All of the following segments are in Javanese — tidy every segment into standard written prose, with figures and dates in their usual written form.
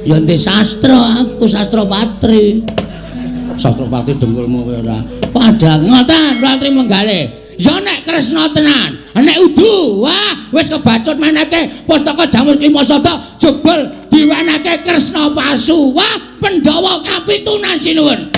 Ya ndek sastra aku, sastra patri. Sastra patri dengkulmu kowe ora. Padha ngoten Ratri Menggale. Ya nek Kresna tenan, nek udu, wah wis kebacut meneke pustaka Jamus Klima Sada jebul diwenehke Kresna palsu. Wah, Pandhawa kapitunan sinuwun.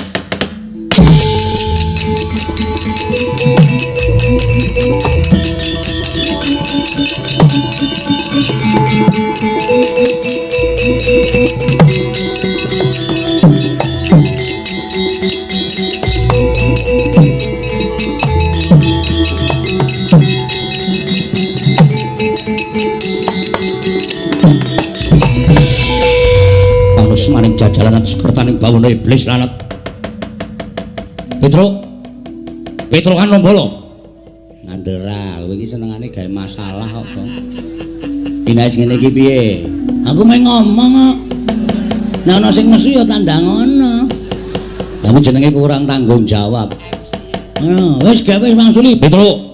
Panusmaning jajalan atus kertaning bawana iblis lanat. Petro. Petro kan Nombolo. Ngandera, kowe iki senengane gawe masalah kok, Bang. Inais ngene iki piye? Aku meh ngomong kok. Nek ana sing nesu ya tandang ngono. Lah jenenge kurang tanggung jawab. Ngono, wis gawe wangsuli. Petro.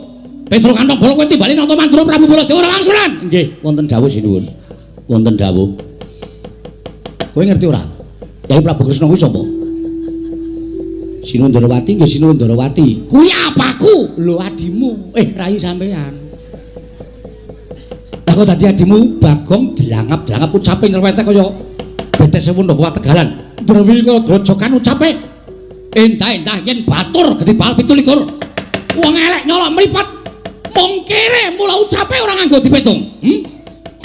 Petro kan Nombolo kowe timbali nata Mandura Prabu Baladewa ora wangsulan. Nggih, wonten dawuh sinuwun. Wonten dawuh. Kowe ngerti ora? Yai Prabu Kresna kuwi sapa? Sinuwun Ndarawati nggih Sinuwun Ndarawati. Kuwi apaku? Lho adimu. Rai sampean. Lah kok dadi adimu Bagong dilangap-dilangap ucape nyerwete kaya betes sewu ndaka Tegalan. Drewi kaya grojokan ucape. Endah-endah yen batur gedhe bal 27. Wong elek nyolok mripat. Mung kere mula ucape ora nganggo dipitung.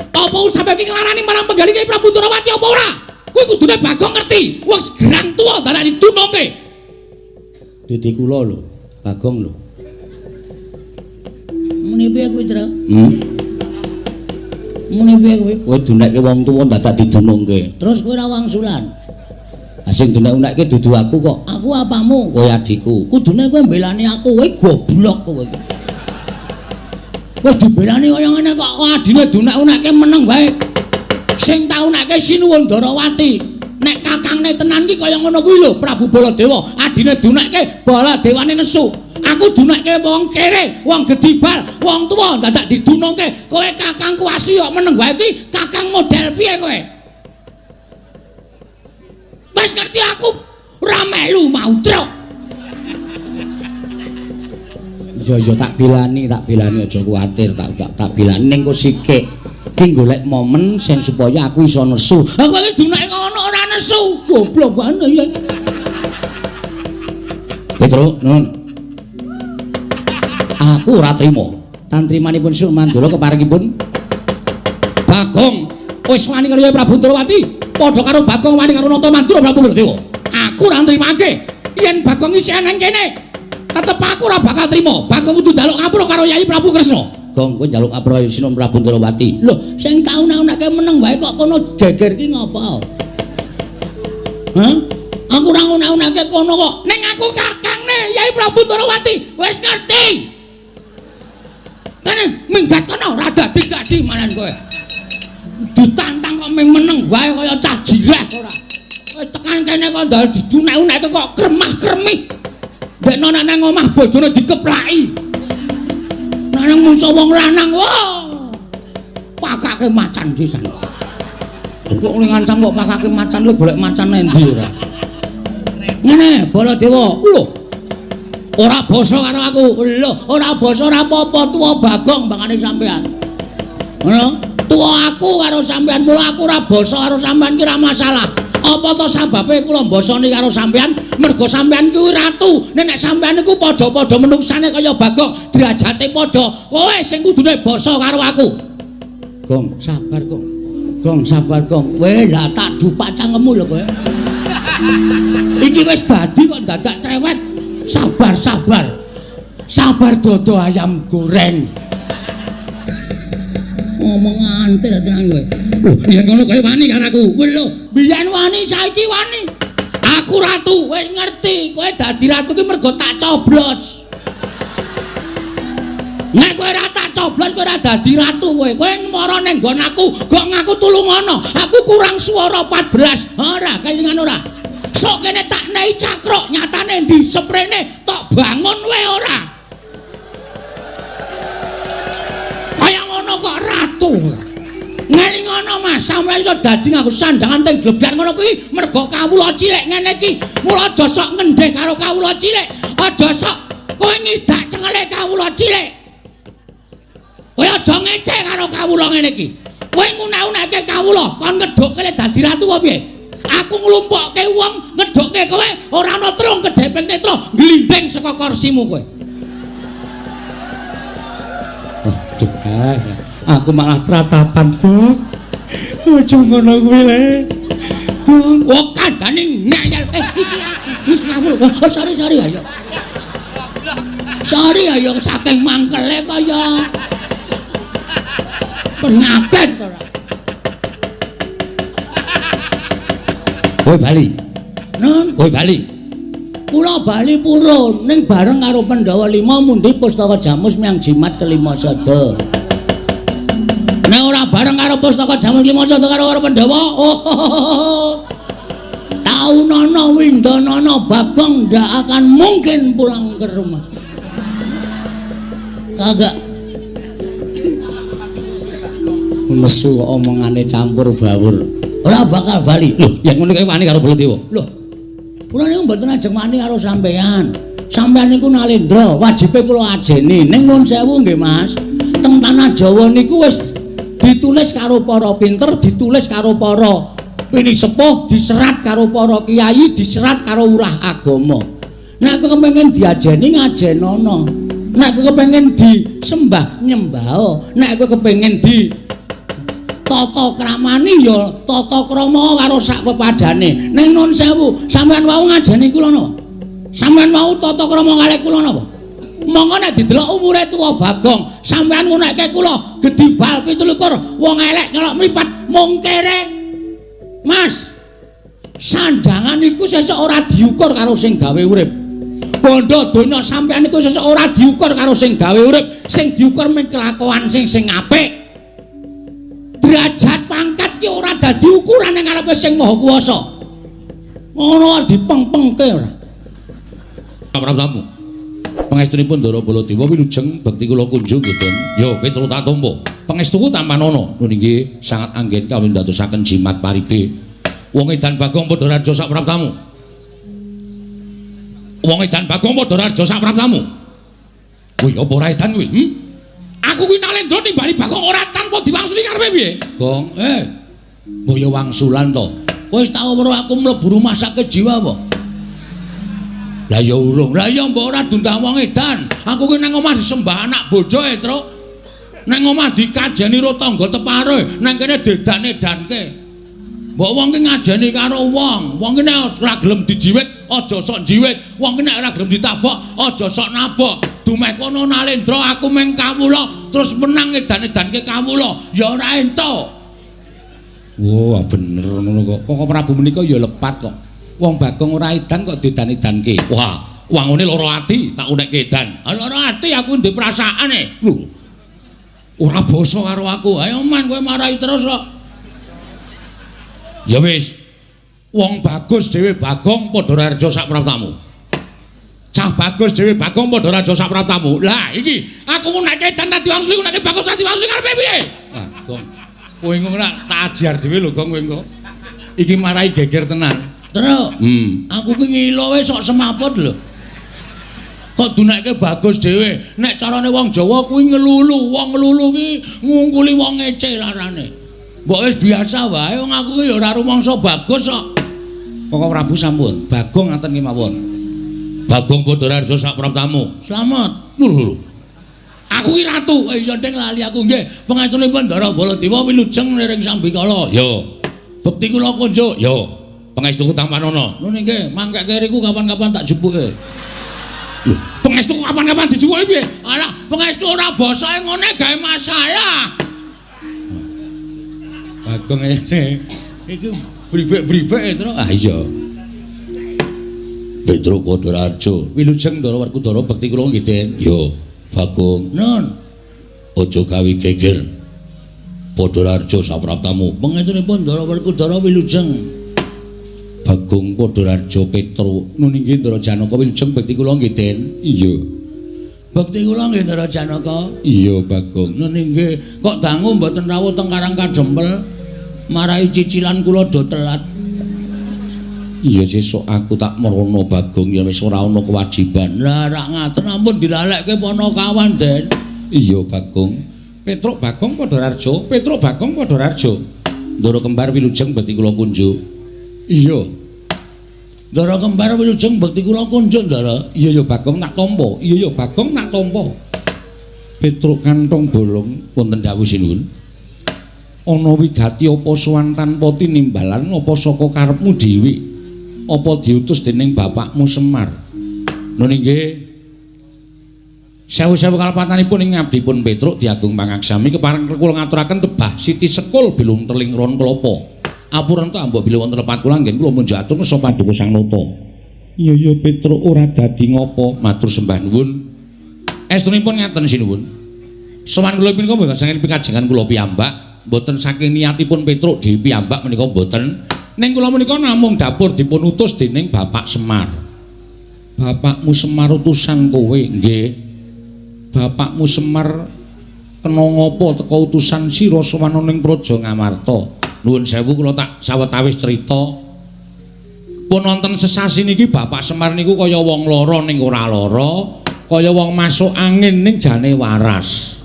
Apa ucape iki nglarani marang penggalih Kyai Prabu Ndarawati apa ora? Kuwi kudune Bagong ngerti. Wong gerang tuwa dadak didunungke. Didi kula lho, Bagong lho. Muni piye kuwi, Tru? Muni piye kuwi? Kowe dunekke wong tuwa dadak didunungke. Terus kowe ora wangsulan. Ha sing dunek-unekke dudu aku kok. Aku apamu? Kowe adikku. Kudune kowe mbelani aku, kowe goblok kowe iki. Wis dibelani kaya ngene kok adine dunek-unekke meneng wae. Sing tak unekke Sinuwun Ndarawati. Nek kakangne tenan ki kaya ngono kuwi lho Prabu Baladewa. Adine dunekke Baladewane nesu. Aku dunekke wong kere, wong gedibal, wong tuwa dadak didunungke. Kowe kakangku asli kok meneng wae iki kakang model piye kowe? Wis ngerti aku ora melu mau, Truk. Iya iya tak bilani aja kuwatir, tak bilani ning kok sikik. Ki golek momen sing supaya aku iso nesu. Aku wis dunake ngono ora nesu. Goblok banget ya. Petro, nun. Aku ora trima. Tantrimanipun Sinuwun Mandura keparengipun Bagong wis wani karo Prabu Ndarawati, padha karo Bagong wani karo Nata Mandura Prabu Baladewa. Aku ora nrimake. Yen Bagong isih nang kene, tetep aku ora bakal trima. Bagong kudu njaluk ngapura karo Yai Prabu Kresna. Gong, kowe njaluk ngapura karo Sinuwun Prabu Ndarawati. Lho, sing tak unek-unekke meneng wae kok kono geger ki ngopo? Hah? Aku ora ngunek-unekke kono kok. Ning aku kakangne Yai Prabu Ndarawati. Wis ngerti. Kene minggat kono ora dadi-dadi malan kowe. Ditantang kok ming meneng wae kaya cah jireh ora. Wis tekan kene kok ndal didunek-unekke kok kremah-kremih. Mbekno nek nang omah bojone dikeplaki. Nek nang mungsuh wong lanang, wah. Pakake macan sisan. Kok ngancam kok pakake macan lho golek macan endi ora? Ngene, Baladewa. Lho. Ora basa karo aku. Lho, ora basa ora apa-apa, tuwa Bagong mbangane sampean. Ngono? Tuwa aku karo sampean, mula aku ora basa karo sampean ki ora masalah. Apa to sababe kula mbasani karo sampean? Mergo sampean kuwi ratu. Nek sampean iku padha-padha menungsane kaya Bagong, derajate padha. Kowe sing kudune basa karo aku. Gong, sabar, Gong. Gong, sabar, Gong. Kowe lah tak dupak cangkemmu lho kowe. Iki wis dadi kok dadak cewek. Sabar, sabar. Sabar dodo ayam goreng. Ngomong antek tenan kowe. Lho, yen ngono kaya wani karo aku. Lho, biyen wani saiki wani. Aku ratu, wis ngerti. Kowe dadi ratu ki mergo tak coblos. Nek kowe ora tak coblos kowe ora dadi ratu kowe. Kowe mara ning nggon aku, gok ngaku tulungono. Aku kurang swara 14. Ora, kelingan ora. Sok kene tak nei cakruk, nyatane ndi seprene tok bangun wae ora. Kaya ngono kok ratu. Ngelingono Mas, sampeyan iso dadi nganggo sandangan teng glebyar ngono kuwi mergo kawula cilik ngene iki. Mula aja sok ngendheh karo kawula cilik. Aja sok kowe ngidak cengele kawula cilik. Kowe aja ngece karo kawula ngene iki. Kowe ngunek-unekke kawula, kon ngedhukke le dadi ratu apa piye? Aku nglumpukke wong ngedhukke kowe ora ana trung kedheping netra glinding saka kursimu kowe. Aduh, aku malah tratapan, Gong. Aja ngono kuwi le. Gong, oh kandhane ngeyel. Iki wis ngawur. Oh, sorry sorry ayo. Sorry ayo saking mangkele kaya penyakit ora. Kowe bali. Nun, kowe bali. Kula bali purun ning bareng karo Pandhawa 5 mundi pustaka Jamus miyang jimat kelima sada. Nek ora bareng karo pustaka Jamus lima sada karo Pandhawa, oh. Taunana windanana Bagong ndak akan mungkin pulang ke rumah. Kagak. Nesu kok omongane campur bawur. Ora bakal bali. Lho, yen ngono kae wani karo Baladewa. Lho. Kula niku mboten ajeng wani karo sampeyan. Sampeyan niku nalendra, wajibe kula ajeni. Ning nuwun sewu nggih, Mas. Teng tanah Jawa niku wis ditulis karo para pinter, ditulis karo para pinisepuh, diserat karo para kiai, diserat karo urah agama. Nek kowe kepengin diajeni ngajenono. Nek kowe kepengin disembah nyembah. Nek kowe kepengin di tata kramani ya tata krama karo sak pepadane. Ning nun sewu, sampeyan wau ngajeni kula napa? Sampeyan wau tata krama kalih kula napa? Monggo nek didelok umure tuwa Bagong, sampeyan ngunekke kula gedhi bal 27, wong elek nyolok mripat mungkere. Mas, sandangan iku sesuk ora diukur karo sing gawe urip. Bondo donya sampeyan iku sesuk ora diukur karo sing gawe urip, sing diukur mung kelakuan sing apik. Derajat pangkat ki ora dadi ukuran ning ngarepe sing Maha Kuwasa. Ngono dipengpengke ora. Prabu. Pangestunipun Ndara Baladewa wilujeng bekti kula kunjung nggih, Den. Ya, Petro tatampa. Pangestuku tampanana. Nun inggih sangat anggen kawula ndadosaken jimat paribe. Wong edan Bagong padha raja sak praptamu. Wong edan Bagong padha raja sak praptamu. Kuwi apa ora edan kuwi? Aku kuwi nalendra nimbali Bagong ora tanpa diwangsuli karepe piye? Gong, mbok ya wangsulan to. Kowe wis tau weruh aku mlebu rumah sakit jiwa apa? Lah ya urung. Lah ya mbok ora diundang wong edan. Aku kuwi nang omah disembah anak bojo e, Truk. Nang omah dikajeni ro tangga tepare, nang kene dedan-edanke. Mbok wong ki ngajeni karo wong. Wong ki nek ora gelem dijiwit, aja sok njiwit. Wong ki nek ora gelem ditabok, aja sok nabok. Dumeh kono nalendra aku mung kawula terus menang edan-edanke kawula ya ora entuk. Wah, bener ngono kok. Kok Prabu menika ya lepat kok. Wong Bagong ora edan kok diedan-edanke. Wah, wangune lara ati tak unekke edan. Ah lara ati aku ndek perasaane. Lho. Ora basa karo aku. Ayo man kowe marahi terus kok. Ya wis. Wong bagus dhewe Bagong padha raja sak praptamu. Cah bagus dhewe Bagong padha raja sak praptamu. Lah iki aku ngunekke edan ta diwangsuli ngunekke bagus ta diwangsuli karepe piye? Ah, Gong. Kowe ngono tak ajar dhewe lho Gong kowe engko. Iki marahi geger tenan. Truk. Aku ki ngilo wis sok semaput lho. Kok dunekke bagus dhewe. Nek carane wong Jawa kuwi ngelulu, wong ngelulu ki ngungkuli wong ngece larane. Mbok wis biasa wae wong aku ki ya ora rumangsa bagus kok. Koko Prabu sampun, Bagong ngaten kemawon. Bagong padha raja sak praptamu. Slamet. Lho lho. Aku ki ratu. Iya ndeng lali aku nggih. Pangestunipun Ndara Baladewa wilujeng niring sambikala. Ya. Bekti kula kunjuk. Ya. Pangestuku tampanana. Nun nggih, mangkeke riku kapan-kapan tak jupuke. Lho, pangestuku kapan-kapan dijupuke piye? Alah, pangestu ora basae ngene gawe masalah. Bagong iki iki bribek-bribek Truk. Ah iya. Petro Padha Raja, wilujeng Ndara Werkudara bekti kula nggih, Den. Ya, Bagong. Nun. Aja gawe geger. Padha Raja sapraptamu. Pangestunipun Ndara Werkudara wilujeng. Bagong Padha Raja Petro. Nun inggih Ndara Janaka wilujeng bekti kula nggih, Den. Iya. Bekti kula nggih Ndara Janaka. Iya, Bagong. Nun nggih, kok dangu mboten rawuh teng Karang Kadempel? Marai cicilan kula do telat. Iya, sesuk aku tak merono Bagong, ya wis ora ana kewajiban. Lah rak ngaten ampun dilalekke Panakawan, Den. Iya, Bagong. Petruk Bagong padha rarjo, Petruk Bagong padha rarjo. Ndara kembar wilujeng bekti kula kunjuk. Iya. Ndara kembar wilujeng bekti kula kunjuk, Ndara. Iya ya Bagong tak tampa. Iya ya Bagong tak tampa. Petruk kantong bolong wonten dawuh sinuwun. Ana wigati apa sowan tanpa tinimbalan apa saka karepmu dhewe? Apa diutus dening bapakmu Semar? Nun inggih. Sewu-sewu kalepatanipun ing ngabdipun Petruk diagung pangaksami kepareng kula ngaturaken tebah siti sekul bilung teling ron klapa. Apurenta mbok bilih wonten lepat kula nggih kula munjuk atur kersa paduka Sang Nata. Iya ya Petruk ora dadi ngopo, matur sembah nuwun. Estunipun ngaten sinuwun. Sowan kula punika mboten saking pikajengan kula piyambak, mboten saking niatipun Petruk dhewe piyambak menika mboten. Ning kula menika namung dapur dipun utus dening Bapak Semar. Bapakmu Semar utusan kowe nggih. Bapakmu Semar kena ngapa teka utusan sira sowan ning Praja Ngamarta? Nuwun sewu kula tak sawetawis crita. Pun wonten sesasi niki Bapak Semar niku kaya wong lara ning ora lara, kaya wong masuk angin ning jane waras.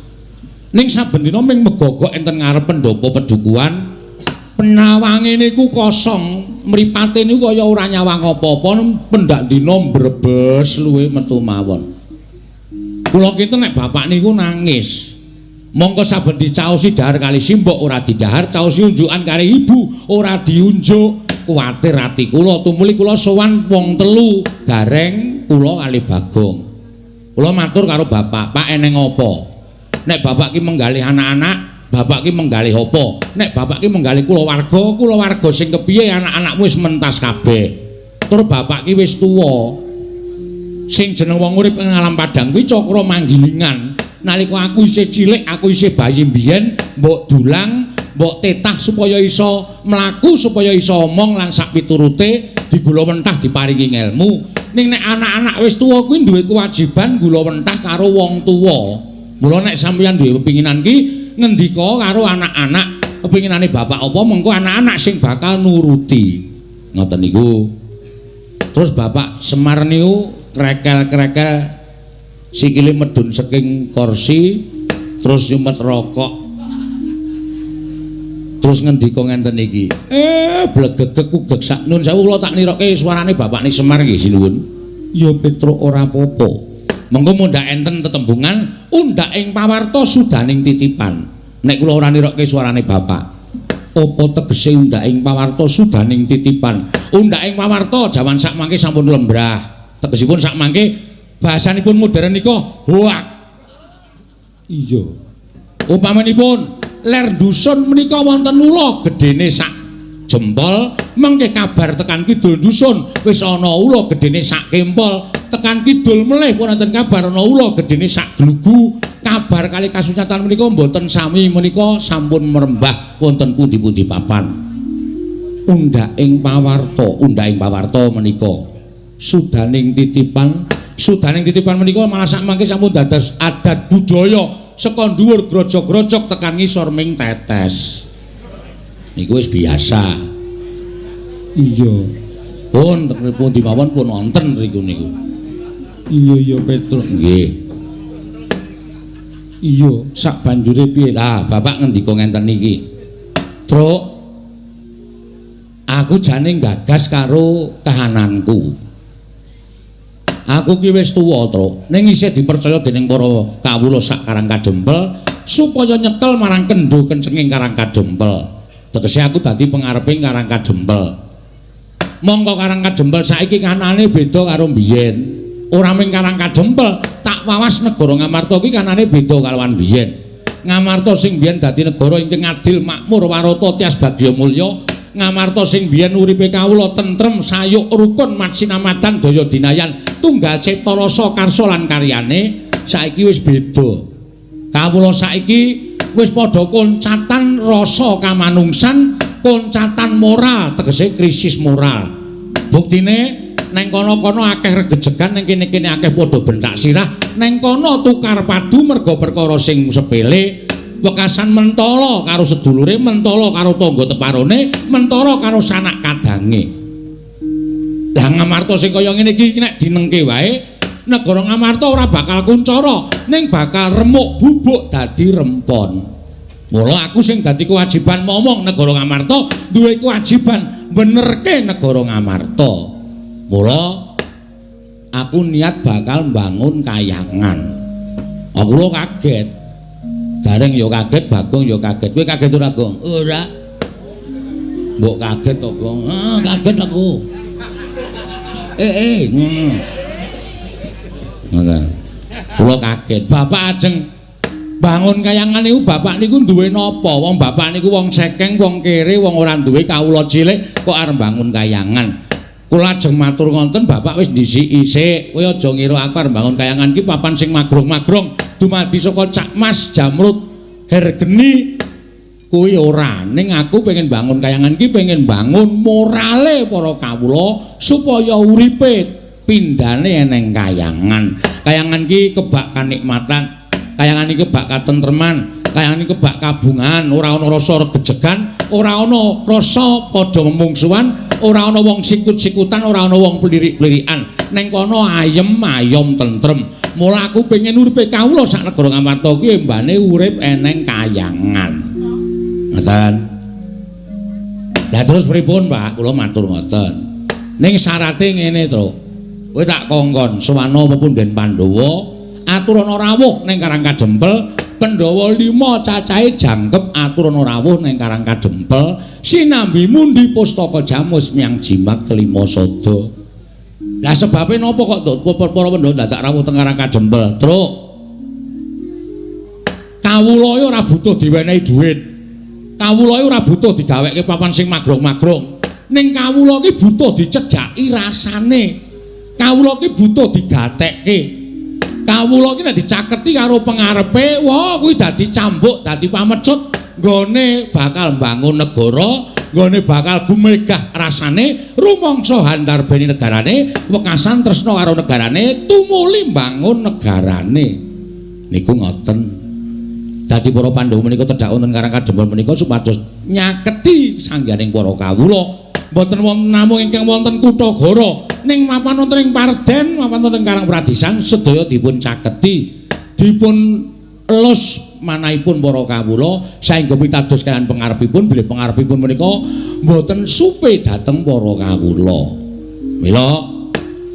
Ning saben dina ming megogok enten ngarep pendopo pedukuhan. Penawange niku kosong, mripate niku kaya ora nyawang apa-apa, pendak dina mbrebes luwe metu mawon. Kula kinten nek bapak niku nangis. Mongko saben dicaosi dahar kali simbok ora didahar, caosi unjukan kali ibu ora diunjuk. Kuwatir ati kula tumuli kula sowan wong telu, Gareng, kula kali Bagong. Kula matur karo bapak, "Pak eneng apa? Nek bapak ki menggalih anak-anak, bapak ki menggalih apa? Nek bapak ki menggalih kulawarga, kulawarga sing kepiye anak-anakmu wis mentas kabeh. Tur bapak ki wis tuwa. Sing jeneng wong urip ing alam padang kuwi cakra manggilingan. Nalika aku isih cilik, aku isih bayi mbiyen, mbok dulang, mbok tetah supaya iso mlaku, supaya iso omong lan sak piturute digula mentah diparingi ngelmu. Ning nek anak-anak wis tuwa kuwi duwe kewajiban gula mentah karo wong tuwa. Mula nek sampeyan duwe pepinginan ki ngendika karo anak-anak, pepinginane bapak apa mengko anak-anak sing bakal nuruti." Ngoten niku. Terus Bapak Semar niku krekel-krekel sikile medhun saking kursi terus nyumet rokok. Terus ngendika ngenten iki. Blegegeg kugeg sak nun sewu kula tak niroke suarane bapakne Semar nggih sinuwun. Ya Petruk ora apa-apa. Mengko mundhak enten tetembungan undhak ing pawarta sudaning titipan. Nek kula ora niroke suarane bapak. Apa tegese undhak ing pawarta sudaning titipan? Undhak ing pawarta jaman sak mangke sampun lembrah. Tegesipun sak mangke bahasanipun modern nika hoak. Iya. Upamanipun ler dusun menika wonten ula gedene sak jempol, mengke kabar tekan kidul dusun wis ana ula gedene sak kempol, tekan kidul melih pun wonten kabar ana ula gedene sak glugu. Kabar kali kasunyatan menika mboten sami menika sampun merembah wonten pundi-pundi papan. Undhak ing pawarta, undhak ing pawarta menika sudaning titipan, sudaning titipan menika malah sak mangke sampun dados adat budaya saka dhuwur grojog-grojog tekan ngisor ming tetes. Niku wis biasa. Iya. Pun pundi mawon pun wonten riku niku. Iya iya Petruk nggih. Iya, sak banjure piye? Lah, bapak ngendika ngenten iki. Truk, aku jane gagas karo kahananku. Aku ki wis tuwa, Truk. Ning isih dipercaya dening para kawula sak Karang Kadempel supaya nyekel marang kendho kencenging Karang Kadempel. Tegese aku dadi pengareping Karang Kadempel. Mongko Karang Kadempel saiki kanane beda karo mbiyen. Ora mung Karang Kadempel, tak wawas negara Ngamarta ki kanane beda kalawan biyen. Ngamarta sing biyen dadi negara ingkang adil, makmur, warata, tias bagya mulya. Ngamarta sing biyen uripe kawula tentrem, sayuk, rukun, matsinamadan, daya dinayan, tunggal cipta rasa karsa lan karyane saiki wis beda. Kawula saiki wis padha koncatan rasa kamanungsan, koncatan moral, tegese krisis moral. Buktine neng kono-kono akeh regejegan, neng kene-kene akeh padha bentak sirah. Neng kono tukar padu merga perkara sing sepele, wekasan mentala karo sedulure, mentala karo tangga teparone, mentala karo sanak kadange. Lah Ngamarta sing kaya ngene iki nek dinengke wae, negara Ngamarta ora bakal kuncara, ning bakal remuk bubuk dadi rempon. Mula aku sing dadi kewajiban momong negara Ngamarta duwe kewajiban benerke negara Ngamarta. Mula aku niat bakal mbangun kayangan. Aku lho kaget. Gareng ya kaget, Bagong ya kaget. Kowe kaget ora, Gong? Ora. Mbok kaget to, Gong? Ah, kaget aku. Ngono. Ngoten. Kula kaget. Bapak ajeng bangun kayangan niku bapak niku duwe napa? Wong bapak niku wong sekeng, wong kere, wong ora duwe kawula cilik kok arep bangun kayangan. Kula ajeng matur ngonten bapak wis ndhisiki sik. Kowe aja ngira aku arep bangun kayangan iki papan sing magrong-magrong dumadi saka Cak Mas Jamrut Hergeni kuwi ora. Ning aku pengen bangun kayangan iki pengen bangun morale para kawula supaya uripe pindhane eneng kayangan. Kayangan iki kebak kanikmatan, kayangan iki kebak katentreman, kayangan iki kebak kabungan, ora ana rasa regejegan, ora ana rasa padha memungsuhan, ora ana wong sikut-sikutan, ora ana wong plirik-plirikan. Neng kono ayem ayom tentrem. Mula aku pengen uripe kawula sak negara Ngamarta kuwi embane urip eneng kayangan. Ngoten. Lah terus pripun, Pak? Kula matur ngoten. Ning syarate ngene, Truk. Kowe tak kongkon sowana pepunden Pandhawa aturana rawuh ning Karang Kadempel. Pandhawa 5 cacahe jangkep aturana rawuh ning Karang Kadempel sinambi mundi pustaka jamus miyang jimat kelima sada. Lah sebabe napa kok para Pandhawa dadak rawuh teng Karang Kadempel? Truk. Kawula ora butuh diwenehi dhuwit. Kawula ora butuh digaweke papan sing magrong-magrong. Ning kawula iki butuh dicejaki rasane. Kawula iki butuh digatekke. Kawula iki nek dicaketi karo pengarepe, wah kuwi dadi cambuk, dadi pamecut, nggone bakal mbangun negara, nggone bakal gumregah rasane, rumangsa handarbeni negarane, wekasan tresna karo negarane, tumuli mbangun negarane. Niku ngoten. Dadi para Pandhawa menika tedhak wonten Karang Kadempel menika supados nyaketi sangganing para kawula. Mboten wonten namung ingkang wonten Kutagara, ning mapan wonten ing Parden, mapan wonten Karang Pradisan sedaya dipun caketi, dipun elus manahipun para kawula saengga pitados kaliyan pengarepipun, bilih pengarepipun menika mboten supe dhateng para kawula. Mila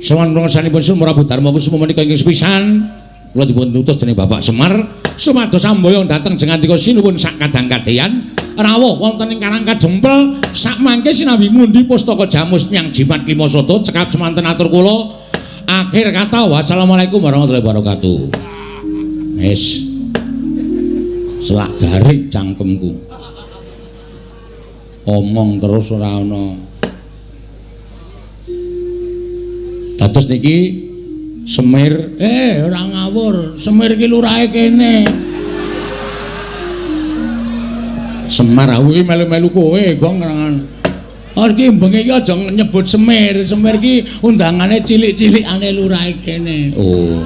sowan ngrungsanipun Sri Prabu Darma Kusuma menika ingkang sepisan kula dipun utus dening Bapak Semar supados samboyong dhateng jengandika sinuwun sak kadang-kadeyan rawuh wonten ing Karang Kadempel sakmangke sinambi mundi pustaka jamus miyang jimat lima sada. Cekap semanten atur kula, akhir kata wassalamualaikum warahmatullahi wabarakatuh. Wis selak garing cangkemku omong terus ora ana. Dados niki Semir, ora ngawur, Semir iki lurahe kene. Semar aku iki melu-melu kowe, Gong. Oh iki bengi iki aja nyebut Semir, Semir iki undangane cilik-cilikane lurahe kene. Oh.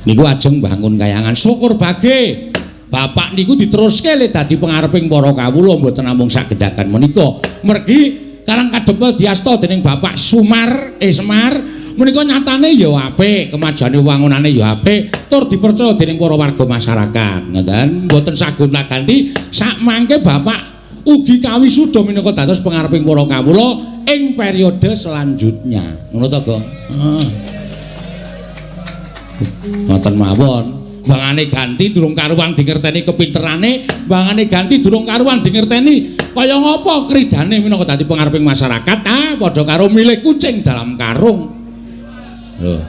Niku ajeng bangun kayangan, syukur bage. Bapak niku diteruske le dadi pengareping para kawula mboten namung sagedagan menika. Mergi Karang Kadempel diasta dening Bapak Sumar, Semar menika nyatane ya apik, kemajuane wangunane ya apik, tur dipercaya dening para warga masyarakat. Ngoten, mboten sagonta-ganti sakmangke Bapak ugi kawisuda minangka dados pengareping para kawula ing periode selanjutnya. Ngono to, Gong? Heeh. Ngoten mawon. Bangane ganti durung karuan dingerteni kepinterane, bangane ganti durung karuan dingerteni kaya ngapa kridane minangka dadi pengareping masyarakat, ah padha karo milih kucing dalam karung. Lho.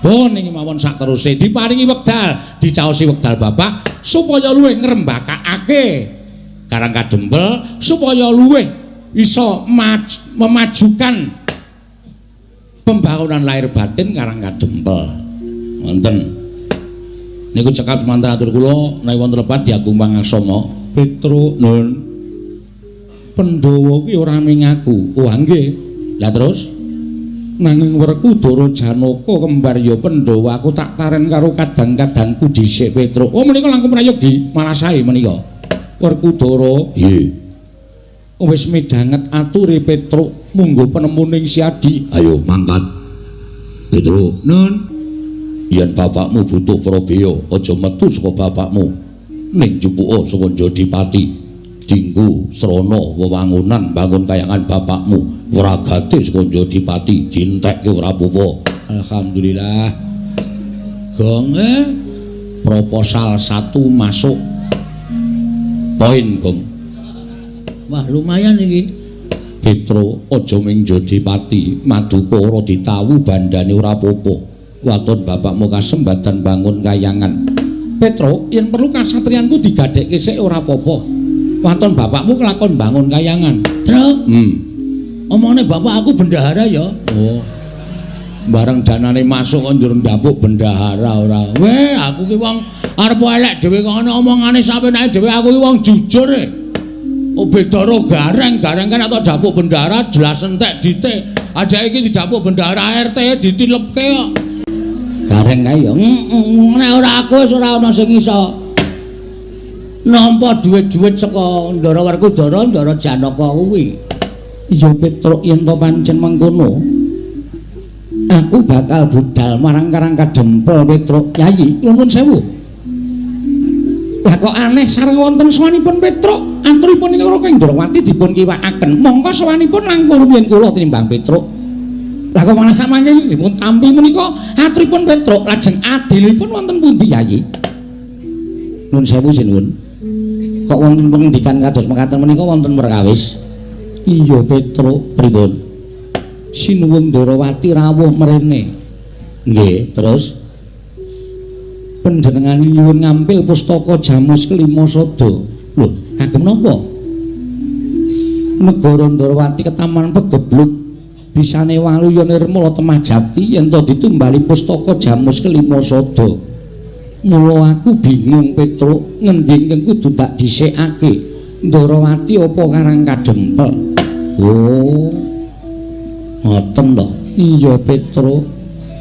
Pun niki mawon sakteruse diparingi wekdal, dicaosi wekdal Bapak supaya luwih ngrembakakake Karang Kadempel, supaya luwih iso memajukan pembangunan lahir batin Karang Kadempel. Wonten. Niku cekap semanten atur kula menawi wonten lepat diagung pangaksama. Petruk nun. Pandhawa kuwi ora ming aku. Oh nggih. Lah terus Nanging Werkudara Janaka kembar ya Pandhawa, aku tak taren karo kadang-kadangku dhisik Petruk. Oh menika langkung prayogi, malah sae menika. Werkudara, nggih. Wis midhanget ature Petruk, munggo penemuning Siadi. Ayo mangkat. Petruk, nun. Yen bapakmu butuh prabeya, aja metu saka bapakmu. Ning jupuka saka Jodipati. Dinggo srana wewangunan bangun kayangan bapakmu, wragate saka Jodipati dientekke ora apa-apa. Alhamdulillah. Gong proposal 1 masuk. Poin, Gong. Wah, lumayan iki. Petro aja ming Jodipati, maduka ora ditawu bandane ora apa-apa. Waton bapakmu kasembatan bangun kayangan. Petro, yen perlu kasatriyanku digadhekke sik ora apa-apa. Waton bapakmu kelakon bangun kayangan. Truk. Omongane bapak aku bendahara ya. Oh. Bareng danane masuk kok njur ndapuk bendahara ora. Weh, aku ki wong arep elek dhewe kok ana omongane sapenake dhewe, aku ki wong jujur e. Oh beda ro gareng, gareng kan atau dapuk bendahara jelas entek dite. Aja iki didapuk bendahara RT ditilepke kok. Gareng kae ya. Nek ora aku wis ora ana sing iso nampa dhuwit-dhuwit saka Ndara Werkudara, Ndara Janaka kuwi. Iya Petruk, yen to pancen mengkono aku bakal budal marang Karang Kadempel Petruk. Yayi, nuwun sewu. Lah kok aneh sareng wonten sowanipun Petruk, aturipun ing Raka Indrawati dipun kiwakaken. Mongko sowanipun langkung rumiyin kula tinimbang Petruk. Lah kok malah samangke dipun tampi menika aturipun Petruk, lajeng adilipun wonten pundi Yayi? Nuwun sewu sinuwun. Kok wonten pengendikan kados mekaten menika wonten perkawis? Iya Petruk, pripun? Sinuwun Ndrawati rawuh mrene. Nggih, terus panjenengan nyuwun ngampil pustaka Jamus Kelima Sada. Lho, kagem napa? Negara Ndrawati ketaman pegebluk bisane waluya nirmala temah jati yen to ditumbali pustaka Jamus Kelima Sada. Mula aku bingung Petruk, ngendi ingkang kudu tak dhisikake? Ndrawati apa Karang Kadempel? Oh. Ngoten to. Iya Petruk.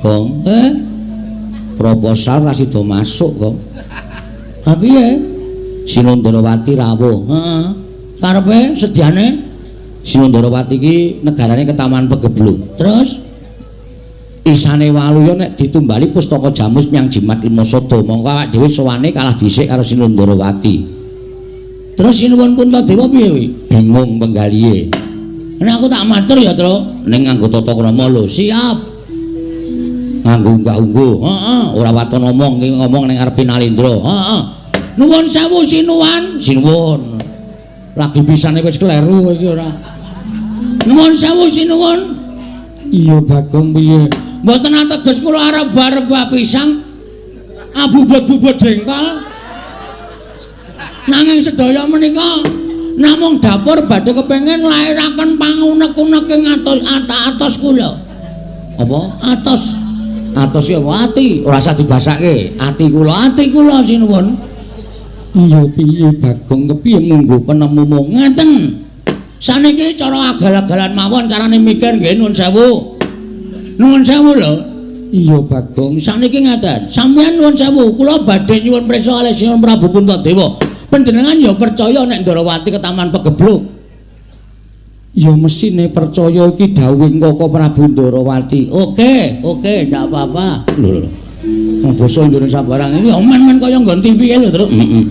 Gong, proposal ra sida masuk kok. Ha piye? Sinuwun Ndrawati rawuh. Heeh. Karepe sediane Sinuwun Ndrawati iki negarane ketaman pegebluk. Terus isane waluya nek ditumbali pustaka Jamus menyang Jimat Lima Sada, mongko awak dhewe sowane kalah dhisik karo Sinuwun Ndrawati. Terus Sinuwun Puntadewa piye kuwi? Bingung penggalihe. Nek aku tak matur ya, Truk, ning nganggo tata krama lho. Siap. Nganggo unggah-ungguh. Heeh, ora waton ngomong, iki ngomong ning ngarepe Nalendra. Heeh. Nuwun sewu sinuwun. Sinuwun. Lagi pisane wis kleru iki ora. Nuwun sewu sinuwun. Iya Bagong piye? Mboten ateges kula arep rebah pisang abubut-bubut jengkol. Nanging sedaya menika namung dapur badhe kepengin nglairaken pangunek-unek ing atos kula. Apa? Atos. Atos ki apa? Ati. Ora usah dibasake. Ati kula sinuwun. Iya piye Bagong kepiye munggo penemumu? Ngeten. Saniki cara agal-agalan mawon carane mikir nggih nuwun sewu. Nuwun sewu lho. Iya Bagong, saniki ngaten. Sampeyan nuwun sewu, kula badhe nyuwun prisa kalih Sinuwun Prabu Puntadewa. Panjenengan ya percaya nek Ndrawati ketaman pegebluk? Ya mesine percaya iki dawuhing Koko Prabu Ndrawati. Oke, oke, ndak apa-apa. Lho lho. Wong basa Indonesia barang iki men-men kaya nggon TV lho, Truk. Heeh.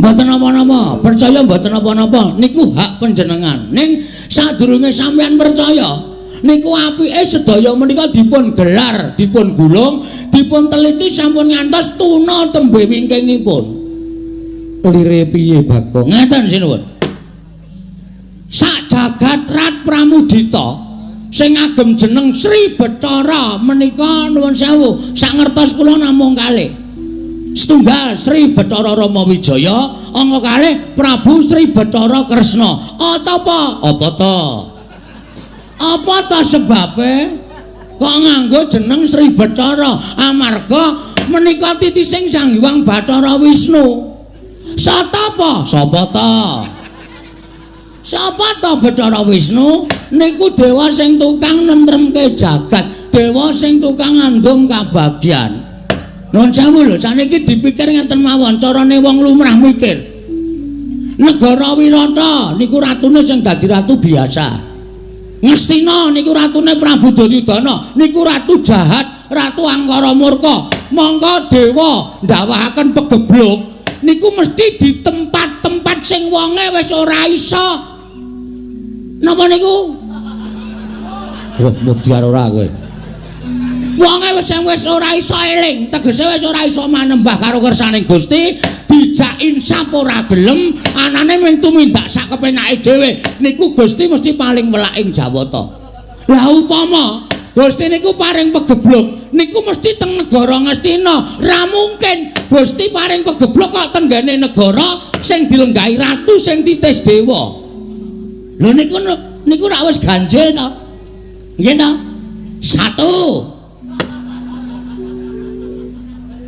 Mboten napa-napa, percaya mboten napa-napa, niku hak panjenengan. Ning sadurunge sampeyan percaya, niku apike sedaya menika dipun gelar, dipun gulung, dipun teliti sampun ngantos tuna tembe wingkingipun. Lire piye Bagong? Ngaten sinuwun. Sak jagat Rat Pramudita sing ngagem jeneng Sri Bathara menika nuwun sewu, sak ngertos kula namung kalih. Setunggal Sri Bathara Rama Wijaya, angka kalih Prabu Sri Bathara Kresna. Apa? Apa ta? Apa ta sebabe kok nganggo jeneng Sri Bathara? Amarga menika titising Sang Hyang Bathara Wisnu. Satapa? Sapa ta? Sapa to Bathara Wisnu? Niku dewa sing tukang nentremke jagat, dewa sing tukang ngandum kabagyan. Nuwun sewu lho, saniki dipikir ngeten mawon, carane wong lumrah mikir. Negara Wirata niku ratune sing dadi ratu biasa. Ngastina niku ratune Prabu Duryudana, niku ratu jahat, ratu angkara murka. Mongko dewa ndawahaken pegebluk niku mesti di tempat-tempat sing wonge wis ora iso. Napa niku? Wah, mudhar ora kowe. Wonge wis ora iso eling, tegese wis ora iso manembah karo kersaning Gusti, dijak insaf ora gelem, anane mung tumindak sak kepenake dhewe. Niku Gusti mesti paling welak ing Jawata. Lah upama Gusti niku paring pegebluk, niku mesti teng negara Ngastina. Ra mungkin Gusti paring pegebluk kok tenggene negara sing dilenggahi ratu sing titis dewa. Lho niku niku rak wis ganjil to. Nggih to? Satu.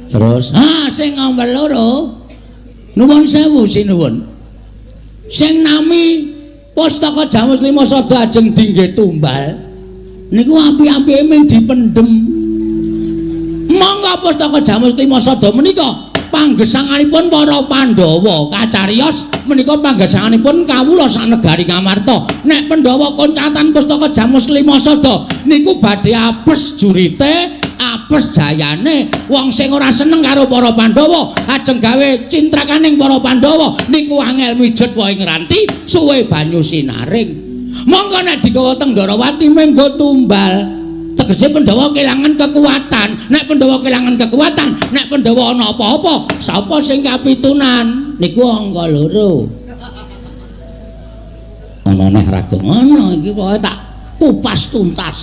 Terus, ha sing nomor loro. Nuwun sewu sinuwun. Sing nami Pustaka Jamus Lima Sada ajeng dingge tumbal. Niku api-apike mung dipendhem. Monggo Pustaka Jamus Lima Sada menika panggesanganipun para Pandhawa kacariyos menika panggesanganipun kawula sanegari Ngamarta. Nek Pandhawa koncatan Pustaka Jamus Lima Sada niku badhe apes jurite, apes jayane. Wong sing ora seneng karo para Pandhawa ajeng gawe cintrakaning para Pandhawa niku angel mijet wae ngranti suwe banyu sinaring. Monggo nek digawa teng Ndorowati menggo tumbal. Tegese Pandhawa kelangan kekuatan. Nek Pandhawa kelangan kekuatan, nek Pandhawa ana apa-apa, sapa sing kapitunan? Niku angka loro. Ana neh raga ngono iki pokoke tak kupas tuntas.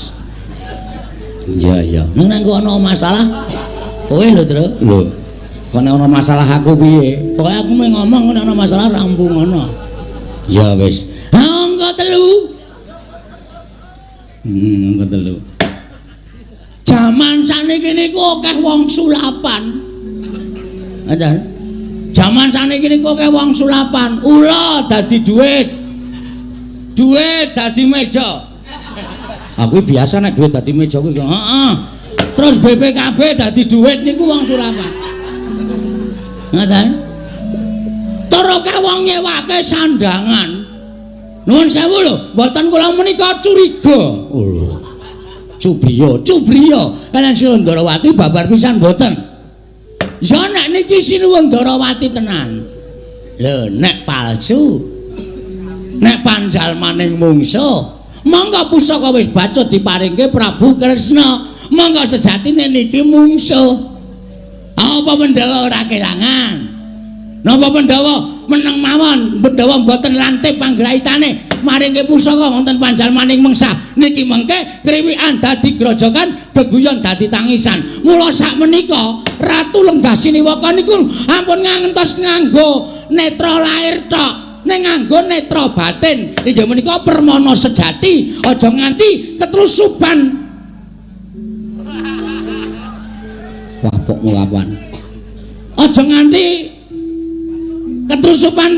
Iya iya. Ning nek ana masalah kowe lho, Tru. Lho. Kok nek ana masalah aku piye? Pokoke aku mung ngomong nek ana masalah rampung ngono. Ya wis. Angka telu. Angka telu. Jaman saniki niku akeh wong sulapan. Ngoten. Jaman saniki niku akeh wong sulapan. Ula dadi duit. Duit dadi meja. Aku biasa nek duit dadi meja kuwi. Heeh. Terus BPKB dadi duit niku wong sulapan. Ngoten. Tur akeh wong nyewake sandangan. Nuwun sewu lho, mboten kula menika curiga. Oh. Cubriya, cubriya. Kalian Sinuwun Ndarawati babar pisan mboten. Ya nek niki Sinuwun Ndarawati tenan. Lho nek palsu. Nek panjalmaning mungsuh, monggo pusaka wis bacut diparingke Prabu Kresna. Monggo sejatine niki mungsuh. Apa Pandhawa ora kelangan? Napa Pandhawa meneng mawon, Pandhawa mboten lantip panggraitane maringke pusaka wonten panjalmaning mengsah. Niki mengke kriwikan dadi grojogan, geguyon dadi tangisan. Mula sakmenika Ratu Lenggah Siniwaka niku ampun ngantos nganggo netra lair tok, ning nganggo netra batin. Inggih menika permana sejati, aja nganti ketrusuban. Wapokmu kapan? Aja nganti ketrusupan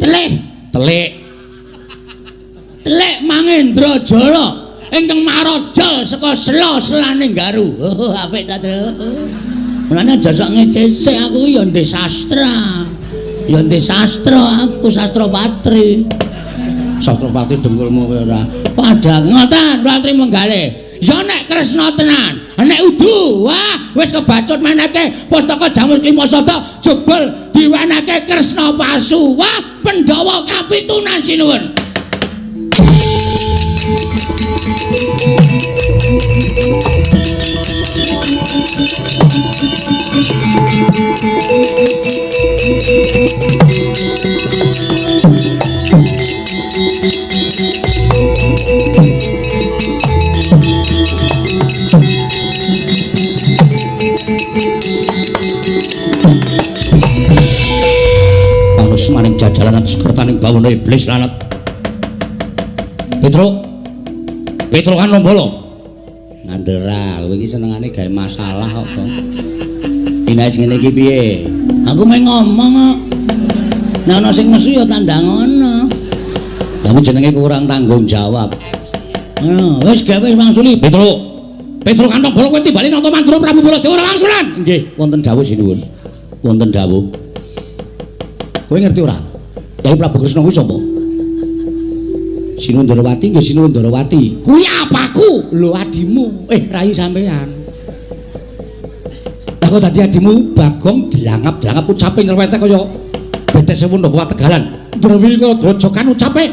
telih, telik. Telik Mangendra Jala ingkang maraja saka sela-selaning Garu. Oh, apik ta, Tru? Mulane aja sok ngecesek aku ya ndek sastra. Ya ndek sastra aku, sastra patri. Sastra patri dengkulmu kowe ora. Padha ngoten, kula trimo gale. Ya nek Kresna tenan, nek udu, wah wis kebacut meneke Pustaka Jamus Lima Sada jebul diwenehke Kresna palsu. Wah, Pandhawa kapitunan sinuwun. Panus maning jajalan atus kertaning bawana iblis lanat. Petro, Petro kan nombolo. Ngandera, kowe iki senengane gawe masalah kok. Inais ngene iki piye? Aku mung ngomong kok. Nek ana sing nesu ya tandang ngono. Lha jenenge kurang tanggung jawab. Wis gawe wangsuli. Petro. Petro kantong bolong kowe timbali Nata Mandura Prabu Baladewa ora wangsulan. Nggih, wonten dawuh sinuwun. Wonten dawuh. Kowe ngerti ora? Kyai Prabu Kresna kuwi sapa? Sinuwun Ndarawati nggih Sinuwun Ndarawati. Kuwi apaku? Lho adimu. Rai sampean. Lah kok dadi adimu Bagong dilangap-dilangap ucape nyrewete kaya betes sewu napa Tegalan. Ndrewi kaya grojokan ucape.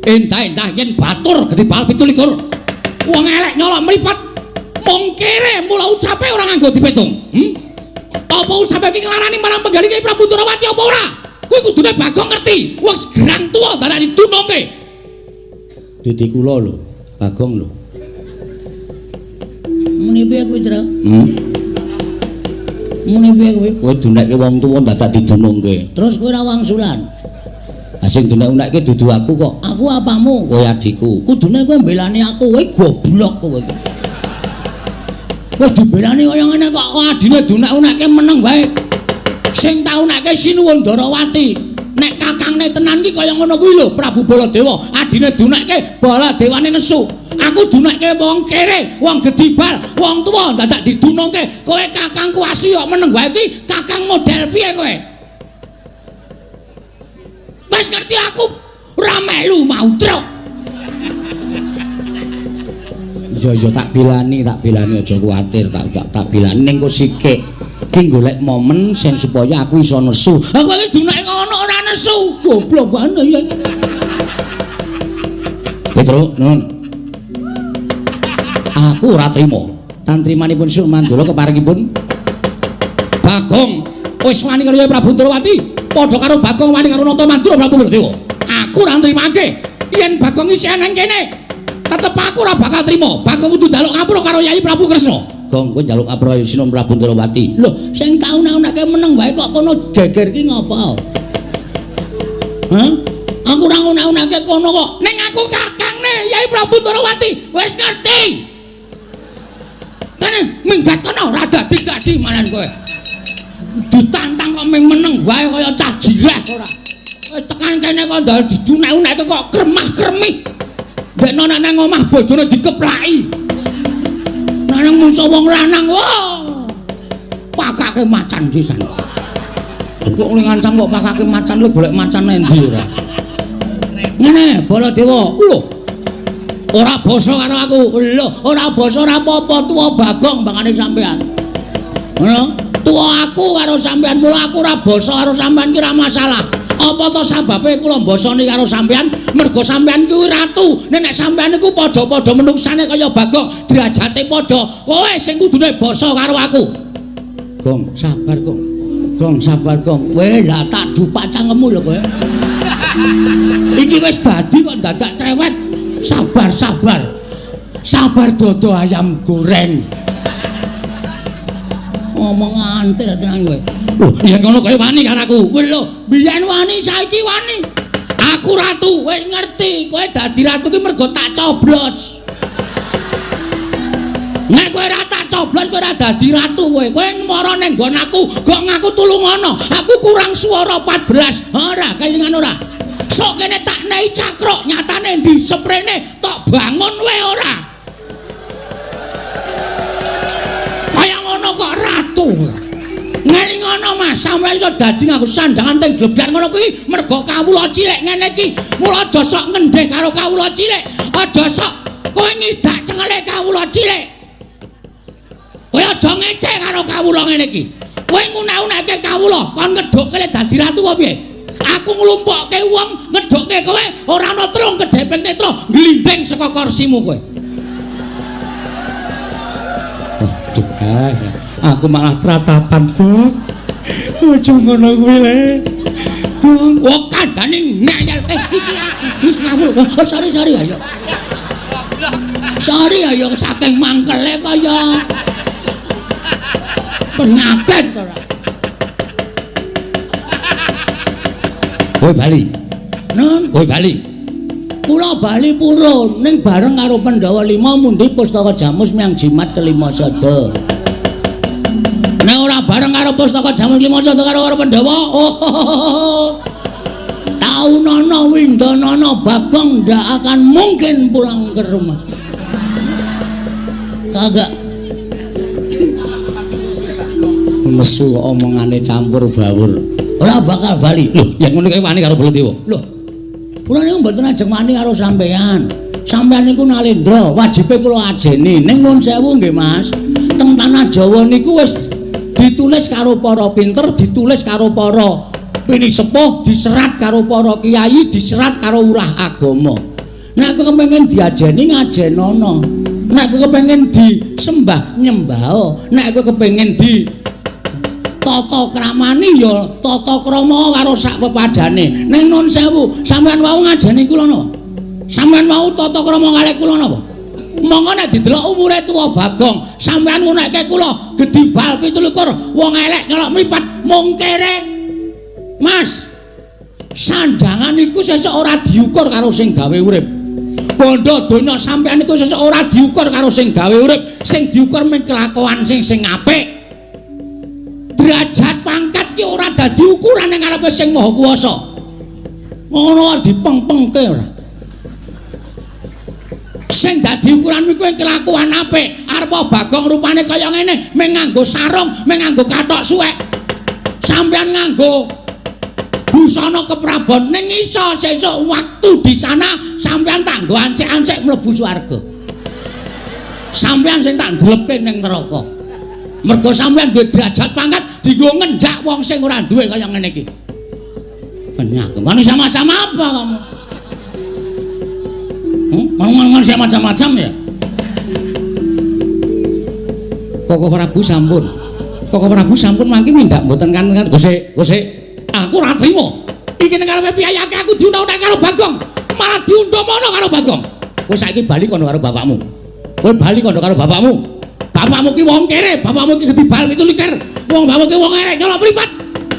Endah-endah yen batur gedhe bal 27. Wong elek nyolok mripat. Mung kere mula ucape ora nganggo dipetung. Apa ucape iki nglarani marang penggalih Kyai Prabu Ndarawati apa ora? Kuwi kudune Bagong ngerti. Wong gerang tuwa dadak didunungke. Didi kula lho, Bagong lho. Muni piye kuwi, Tru? Muni piye kuwi? Kowe dunekke wong tuwa dadak didunungke. Terus kowe ora wangsulan? Ha sing dunek-unekke dudu aku kok. Aku apamu? Kowe adikku. Kudune kowe mbelani aku, kowe goblok kowe iki. Wis dibelani kaya ngene kok adine dunek-unekke meneng wae. Sing tau nekke Sinuwun Ndarawati. Nek kakangne tenan ki kaya ngono kuwi lho Prabu Baladewa. Adine dunekke Baladewane nesu. Aku dunekke wong kere, wong gedibal, wong tuwa dadak didunungke. Kowe kakangku asli kok meneng wae iki kakang model piye kowe? Wis ngerti aku ora melu mau truk. Iya tak bilani aja kuwatir, tak bilani ning kok sikik. Ki golek momen sing supaya aku iso nesu. Aku wis dunake ngono ora nesu. Goblok banget ya. Petro, nun. Aku ora trima. Tantrimanipun Suk Mandura keparingipun Bagong wis wani karo Prabu Ndarawati, padha karo Bagong wani karo Nata Mandura Prabu Baladewa. Aku ora nrimake. Yen Bagong isih nang kene, tetep aku ora bakal trima. Bagong kudu njaluk ngapura karo Yai Prabu Kresna. Gong, kowe njaluk ngapura karo Sinuwun Prabu Ndarawati. Lho, sing tau nek-nekke meneng wae kok kono geger ki ngopo? Hah? Aku ora ngunek-unekke kono kok. Ning aku kakangne Yai Prabu Ndarawati. Wis ngerti. Kene minggat kono ora dadi-dadi malan kowe. Ditantang kok ming meneng wae kaya cah jireh ora. Wis tekan kene kok ndal didunek-unekke kok kremah-kremih. Mbekno nek nang omah bojone dikeplaki. Nang mungso wong lanang wah. Pakake macan sisan. Kok ngene ngancam kok pakake macan lho golek macan endi ora. Ngene Baladewa, lho. Ora basa karo aku. Lho, ora basa ora apa-apa tuwa Bagong bangane sampean. Ngono? Tuwa aku karo sampean, mula aku ora basa karo sampean ki ora masalah. Apa to sababe kula mbasani karo sampean? Mergo sampean kuwi ratu. Nek sampean iku padha-padha menungsane kaya Bagong, derajate padha. Kowe sing kudune basa karo aku. Gong, sabar, Gong. Gong, sabar, Gong. Kowe lah tak dupak cangkemmu lho kowe. Iki wis dadi kok dadak cerewet. Sabar, sabar. Sabar dodo ayam goreng. Ngomong antek tenan kowe. Lho, yen ngono kowe wani karo aku. Lho, biyen wani saiki wani. Aku ratu, wis ngerti. Kowe dadi ratu ki mergo tak coblos. Nek kowe ora tak coblos kowe ora dadi ratu kowe. Kowe mara ning nggon aku, gok ngaku tulungono. Aku kurang swara 14. Ora, kelingan ora. Sok kene tak nei cakruk, nyatane ndi seprene tok bangun wae ora. Kaya ngono kok ratu. Ngeling ngono Mas, sampeyan iso dadi nganggo sandangan teng glebyan ngono kuwi mergo kawula cilik ngene iki. Mula aja sok ngendheh karo kawula cilik. Aja sok kowe ngidak cengele kawula cilik. Kowe aja ngece karo kawula ngene iki. Kowe ngunak-unakke kawula, kon ngedhukke le dadi ratu apa piye? Aku nglumpukke wong ngedhukke kowe ora ana trung kedheping netra glinding saka kursimu kowe. Waduh, aku malah tratapan, Gong. Aja ngono kuwi le. Gong, oh kandhane ngeyel. Iki aku wis ngawur. Oh, sorry ayo. Sorry ayo saking mangkele kaya penyakit ora. Kowe bali. Nun, kowe bali. Kula bali purun ning bareng karo Pandhawa 5 mundi pustaka Jamus miyang jimat kelima sada. Nek ora bareng karo pustaka Jamus 5 sada karo Pandhawa, oh. Saunono windonono Bagong ndak akan mungkin pulang ke rumah. Kagak. Nesu omongane campur bawur. Ora bakal bali. Lho, yen ngono kae wani karo Baladewa. Lho. Kula niku mboten ajeng wani karo sampeyan. Sampeyan niku nalendra, wajibe kula ajeni. Ning nuwun sewu nggih, Mas. Teng tanah Jawa niku wis ditulis karo para pinter, ditulis karo para pinisepuh, diserat karo para kiai, diserat karo urah agama. Nek kowe kepengin diajeni ngajenono. Nek kowe kepengin disembah nyembah. Nek kowe kepengin di tata kramani ya tata krama karo sak pepadane. Ning nun sewu, sampeyan wau ngajeni kula napa? Sampeyan wau tata krama kalih kula napa? Monggo nek didelok umure tuwa Bagong, sampeyan ngunekke kula gedhi bal 27, wong elek nyolok mripat mung kere. Mas, sandangan iku sesuk ora diukur karo sing gawe urip. Bondo donya sampeyan iku sesuk ora diukur karo sing gawe urip, sing diukur mung kelakuan sing apik. Derajat pangkat ki ora dadi ukuran ning ngarepe sing Maha Kuwasa. Ngono dipeng-pengke ora. Sing dadi ukuran iku kelakuan apik. Arep Bagong rupane kaya ngene, mung nganggo sarung, mung nganggo kathok suwek. Sampeyan nganggo busana keprabon, ning iso sesuk waktu di sana sampeyan tak nggo ancek-ancek mlebu swarga. Sampeyan sing tak ndlepke ning neraka. Mergo sampeyan duwe derajat pangkat dienggo ngenjak wong sing ora duwe kaya ngene iki. Penyah, wani sama-sama apa kamu? Ngomong macam-macam ya. Koko Prabu sampun. Koko Prabu sampun mangke mindak mboten kan gosek, gosek. Aku ora trimo. Iki ning karepe piyayake aku diundang-undang karo Bagong, malah diundang-mono karo Bagong. Kowe saiki bali kono karo bapakmu. Kowe bali kono karo bapakmu. Bapakmu ki wong kere, bapakmu ki gedhi bal 27. Wong bapakmu ki wong elek nyolok mripat.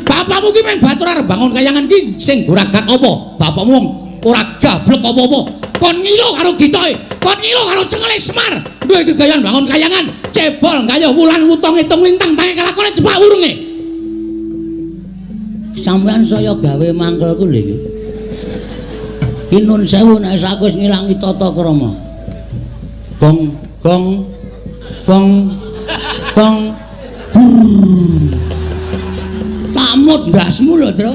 Bapakmu ki mung batur arep bangun kayangan ki sing goragat apa? Bapakmu wong ora gablek apa-apa. Kon ngilo karo gitoke, kon ngilo karo cengele Semar. Duwe gegayan bangun kayangan, cebol gayuh wulan wutong hitung lintang tangi kelakone cepak wurunge. Sampeyan saya gawe mangkelku lho iki. Ki nun sewu nek aku wis ngilangi tata krama. Gong gong gong gong gur. Pamut ndasmu lho, Tru.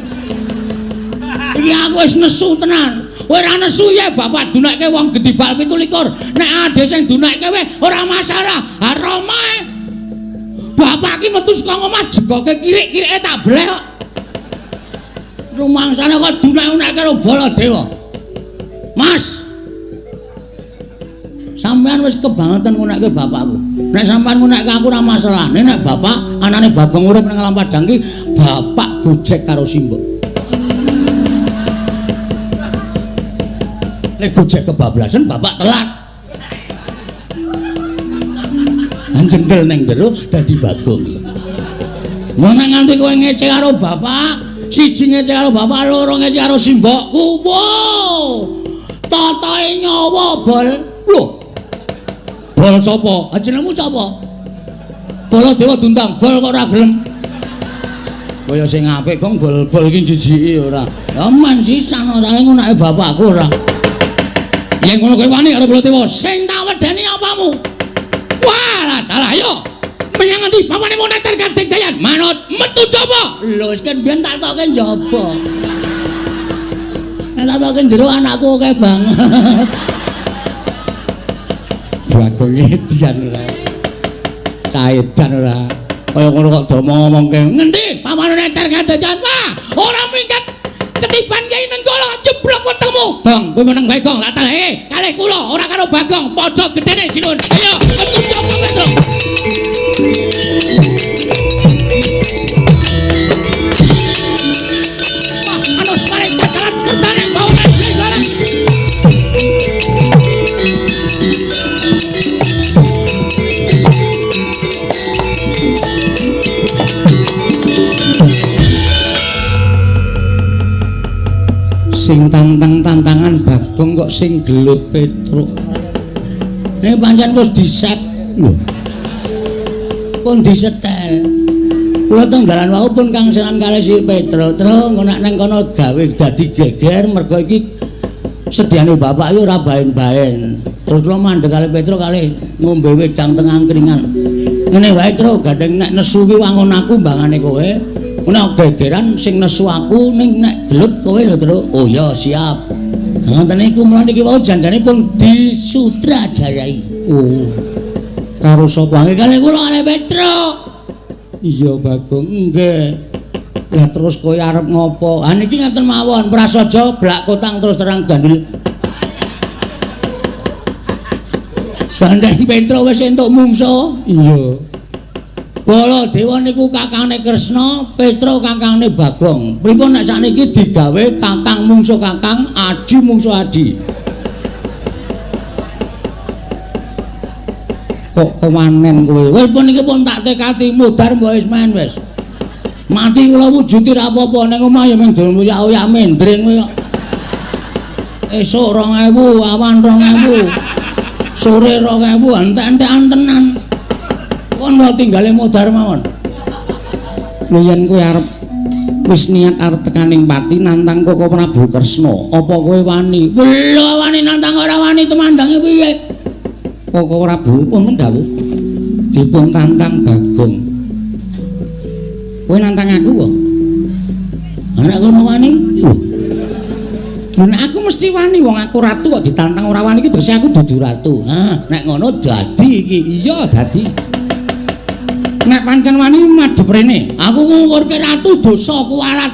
Iki aku wis nesu tenan. Kowe ora nesu ya bapak dunekke wong gedhi bal 27. Nek ade sing dunekke wae ora masalah. Ha Rama. Bapak ki metu saka omah jegoke kirik-kirike tak bleh kok. Rumangsane kok dunek-unekke karo Baladewa. Mas. Sampeyan wis kebangetan ngunekke bapakku. Nek sampeyan ngunekke aku ora masalah. Nek bapak anane Bagong urip nang alam padang ki bapak gojek karo simbok. Nek gojek kebablasan bapak telat. Anjendel ning jero dadi Bagong. Mun nganti kowe ngece karo bapak, siji ngece karo bapak, loro ngece karo simbokku. Wow. Totoe nyawa bol. Lho. Bol sapa? Jenengmu sapa? Baladewa diundang, bol kok ora gelem. Kaya sing apik kok bol-bol iki jijiki ora. Ya men sisan ora ngunake bapakku ora. Yen ngono kowe wani karo Baladewa, sing tak wedeni apamu? Wah, dalah ayo. Menyang ngendi bapane moneter Kadek Jayan? Manut metu jaba. Lho wis kan biyen tak tokke njaba. Nek tak tokke jero anakku akeh banget. Bagong edian ora. Caedan ora. Kaya ngono kok do ngomongke. Ngendi pamane neter Kadek Jayan? Wah, ora minggat. Ketiban Kyai Nenggala jeblok wetengmu. Bang, kowe meneng wae Gong, lak talahe. Kalih kula ora karo Bagong, padha gedene sinuwun. Ayo, metu jaba Petro. Wah, ana suara cakaran kertane bawa barang. Sing tantang-tantangan Bagong kok sing gelut Petruk. Nek pancen wis diset lho. Pun disetel. Kula teng dalan wau pun kangselan kalih si Petro. Tro engko nek nang kono gawe dadi geger mergo iki sediane bapak iki ora baen-baen. Terus kula mandheg kalih Petro kalih ngombe wedang teng angkringan. Ngene wae Tro, gandeng nek nesu ki wangun aku mbangane kowe. Nek gegeran sing nesu aku ning nek gelut kowe lho Tro. Oh ya siap. Ngoten niku mula niki wau janjane pun disutradarai. Oh. Karo sapa? Nggih kalih kula kalih Petro. Iya Bagong. Nggih. Lah terus kowe arep ngopo? Ha niki ngaten mawon, prasaja blak kotang terus terang gandul. Gandeng Petro wis entuk mungsuh. Iya. Baladewa niku kakangne Kresna, Petro kakangne Bagong. Pripun nek sakniki digawe kakang mungsuh kakang, adi mungsuh adi. Kok kewanen kowe? Wis pun iki pun tak tekati mudhar mbok wis men wis. Mati kula wujuti ra apa-apa ning omah ya mung oyak-oyak mendring kowe kok. Esuk 2000, awan 2000. Sore 2000, entek-entekan tenan. Kon kula tinggale mudhar mawon. Lho yen kowe arep wis niat arep tekaning pati nantang Koko Prabu Kresna, apa kowe wani? Lho wani nantang ora wani temandange piye? Koko Prabu wonten dawuh dipun tantang Bagong. Kowe nantang aku apa? Nek kono wani? Lho nek aku mesti wani wong aku ratu kok ditantang ora wani iki terus aku dudu ratu. Ha, nek ngono dadi iki. Iya dadi. Nek pancen wani madhep rene. Aku ngungkurke ratu dosa kuwalat.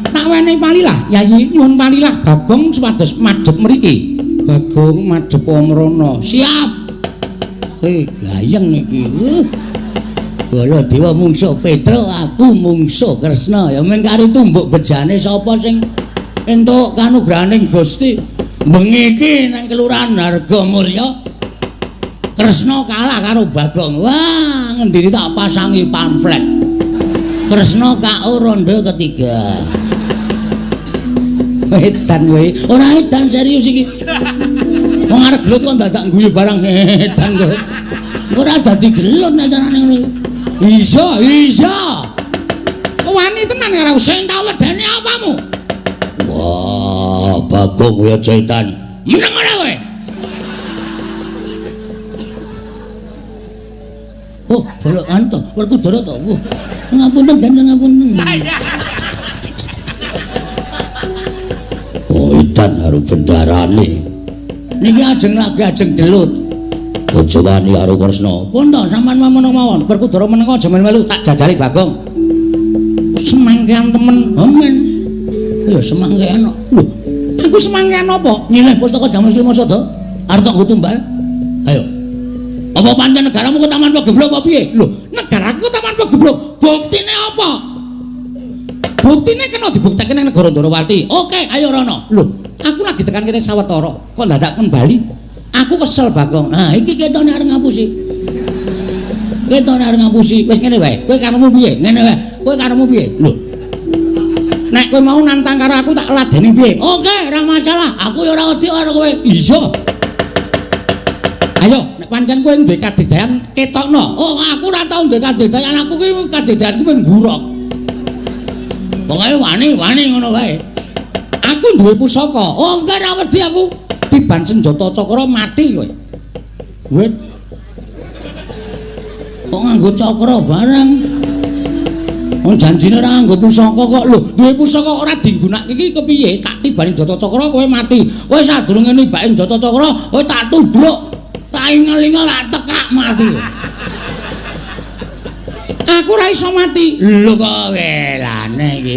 Tak wenehi palilah, Yayi nyuwun palilah Bagong supados madhep mriki. Bagong madhep mrono. Siap. Hei, gayeng iki. Baladewa mungsuh Petro, aku mungsuh Kresna. Ya mung kari tumbuk bejane sapa sing entuk kanugrahaning Gusti. Bengi iki nang Kelurahan Hargomulya Kresna kalah karo Bagong. Wah, ngendini tak pasangi pamflet. Kresna KO ronde ketiga. Edan kowe. Ora edan serius iki. Wong arep gelut kok dadak guyu barang edan kowe. Ora dadi gelut nek carane ngono. Iya, iya. Wani tenan karo sing tak wedeni apamu? Wah, Bagong ya setan. Meneng ora kowe? Oh, bolok anto, Werkudara to. Wah, ngapunten dan ngapunten. Oh, edan karo bendarane. Niki ajeng lagi ajeng gelut. Aja wani karo Kresna. Pun to sampean meneng mawon. Werkudara meneng aja melu tak jajali Bagong. Semangkean temen. Amin. Ya semangkean kok. Lho, aku semangkean apa? Nyileh pustaka Jamus Lima Sada. Arep tak nggo tumbal. Ayo. Apa pancen negaramu ketaman pegeblok apa piye? Lho, negaraku ketaman pegeblok. Buktine apa? Buktine kena dibuktekke ning negara Ndorowati. Oke, ayo rono. Lho, aku lagi tekan kene sawetara, kok dadak kembali. Aku kesel Bagong. Nah, iki ketone arep ngapusi. Ketone arep ngapusi. Wis ngene wae. Kowe karepmu piye? Ngene wae. Kowe karepmu piye? Lho. Nek kowe mau nantang karo aku tak ladeni piye? Oke, ora masalah. Aku ya ora wedi karo kowe. Iya. Ayo, nek pancen kowe duwe kadigdayan ketokno. Oh, aku ora tau duwe kadigdayan. Aku ki kadigdayanku mung ngurok. Pokoke wani-wani ngono wae. Aku duwe pusaka. Oh, enggak ora wedi aku. Tiban senjata cakra mati kowe. Wit. Kok nganggo cakra barang? Wong janjine ora nganggo pusaka kok lho. Duwe pusaka ora digunakake iki kepiye? Tak tibani senjata cakra kowe mati. Kowe sadurunge nibake senjata cakra, kowe tak tubruk. Tak ingel-ingel tak tekak mati. Aku ora iso mati. Lho kok welane iki.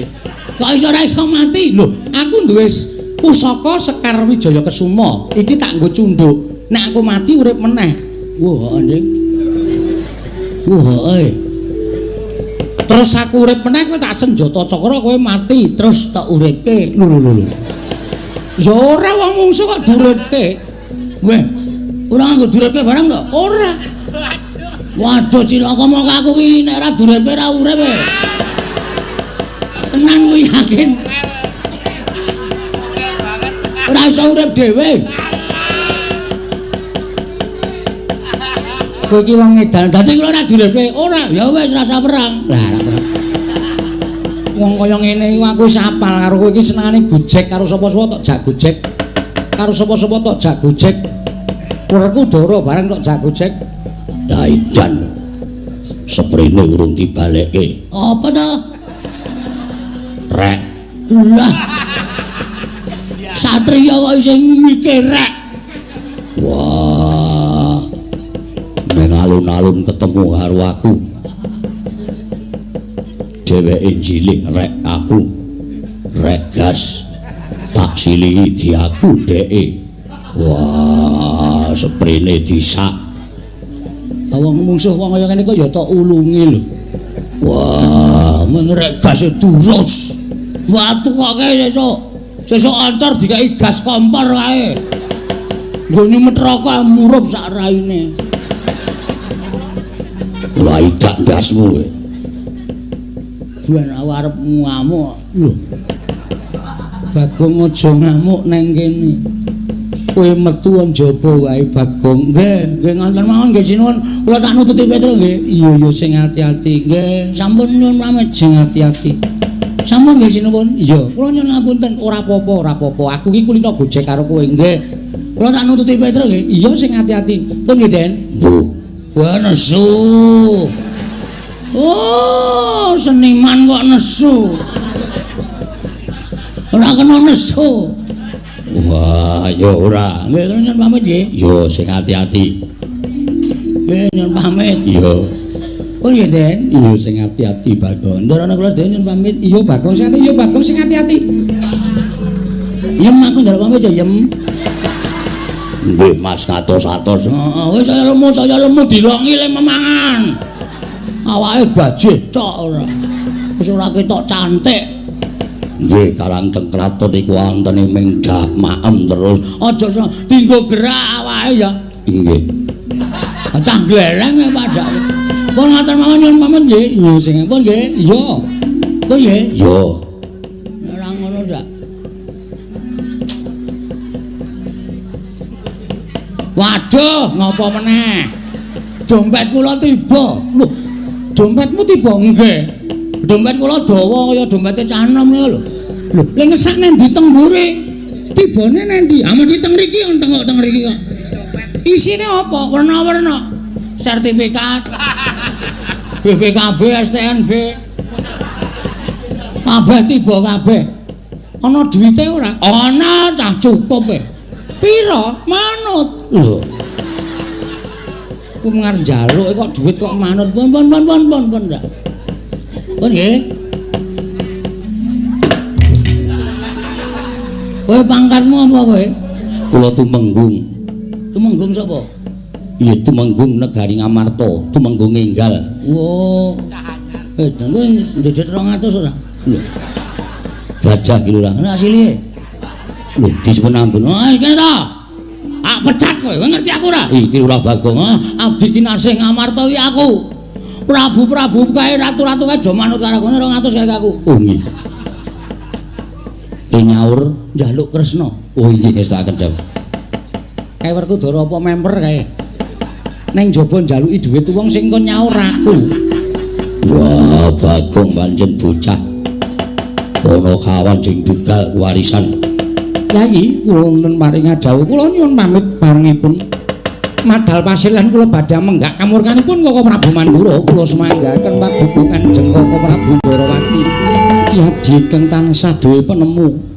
Kok iso ora iso mati? Lho, aku duwe pusaka Sekar Wijaya Kesuma. Iki tak nggo cunduk. Nek aku mati urip meneh. Wah, anjing. Wah, eh. Terus aku urip meneh kowe tak senjata cakra kowe mati, terus tak uripke. Lho lho lho. Ya ora wong mungsuh kok duripke. Weh, ora nganggo duripke barang to? Ora. Waduh cilaka mongko aku ki nek ora duripke ora urip. Tenan kuwi yakin. Ora iso urip dhewe. Kowe iki wong edan. Dadi kula ora direpke. Ora, ya wis rasa perang. Lah ora terus. Wong kaya ngene iku aku wis apal karo kowe iki senengane gojek karo sapa-sapa tok jak gojek. Karo sapa-sapa tok jak gojek. Werku dara bareng tok jak gojek. Lah edan. Seprene urung dibalekke. Apa to? Rek. Lah. Satriya kok isih mikir rek. Wah. Neng alun-alun ketemu karo aku. Dheweke njilih rek aku. Rek gas. Tak silihi diaku dheke. Wah, seprene disak. Wong mungsuh wong kaya ngene kok ya tok ulungi lho. Wah, meng rek gas durus. Watu kok kae sesuk. Sesuk ancor dikai gas kompor kae. Nggo nyumet rokok murup sak raine. Lah idak ndasmu kowe. Ben aku arep ngamuk. Lho. Bagong aja ngamuk nang kene. Kowe metu njaba wae Bagong. Nggih, nggih ngonten mawon nggih sinuwun. Kula tak nututi Petro nggih. Iya ya sing ati-ati. Nggih, sampun nyuwun pamit. Sing ati-ati. Sampun nggih sinuwun. Iya, kula nyuwun ngapunten. Ora apa-apa, ora apa-apa. Aku iki kulino gojek karo kowe. Nggih. Kula tak nututi Petro nggih. Iya sing ati-ati. Pun nggih, Den. Lho. Wah nesu. Oh, seniman kok nesu. Ora kena nesu. Wah, ya ora. Nggih, kula nyuwun pamit nggih. Ya sing ati-ati. Nggih, nyuwun pamit. Iya. Pun nggih, Den. Iya sing ati-ati Bagong. Ndorone kula sedaya nyuwun pamit. Iya Bagong sing ati, iya Bagong sing ati-ati. Yem aku njaluk pamit ya, Yem. Nggih, Mas ngatos-atos. Heeh, wis saya lemu dilongi le memangan. Awake gajih tok ora. Wis ora ketok cantik. Nggih, karang teng kraton iku wontene ming maem terus. Aja dinggo gerak awake ya. Nggih. Cah glereng e padake. Pun ngaten mawon nyuwun pamit nggih. Iya sing pun nggih. Iya. Pun nggih. Iya. Ora ngono dak. Waduh, ngopo meneh? Dompet kula tiba. Lho, dompetmu tiba? Nggih. Dompet kula dawa kaya dompete cah enom niku lho. Lho, lha ngesak nang ndi teng mburi? Tibane nang ndi? Ah mesti teng mriki, tengok teng mriki kok. Isine apa? Werna-werna. Sertifikat. BPKB, STNB. Kabeh tiba kabeh. Ana duwite ora? Ana, cah cukup e. Pira? Manut. Lho. Ku ngarep njaluk kok duit kok manut. Pun pun pun pun pun pun. Pun nggih. Kowe pangkatmu apa kowe? Kula Tumenggung. Tumenggung sapa? Iya Tumenggung Negari Ngamarta, Tumenggung Enggal. Oh. Eh, kowe ndedhet 200 ora? Lho. Gajah ki lho. Ana asile. Lho, disebut ampun. Ah, iki ta. Ah, pecat kowe. Kowe ngerti aku ora? Iki Lurah Bagong. Ah, abdi kinasih Ngamarta iki aku. Prabu-prabu kae ratu-ratu kae aja manut karo aku 200 kae aku. Oh nggih. Nyaur njaluk Kresna. Oh nggih ngestakaken dawuh. Kae Werkudara apa memper kae? Neng jaba njaluki dhuwit wong sing kon nyaur aku. Wah, Bagong pancen bocah. Ana kawan sing dugal warisan. Yayi, kula wonten paring dawuh, kula nyuwun pamit barengipun. Madal pasilan kula badhe menggak kamurkanipun Koko Prabu Mandura, kula sumanggaken paduka Kanjeng Koko Prabu Ndorowati. Ki abdi ingkang tansah duwe penemu.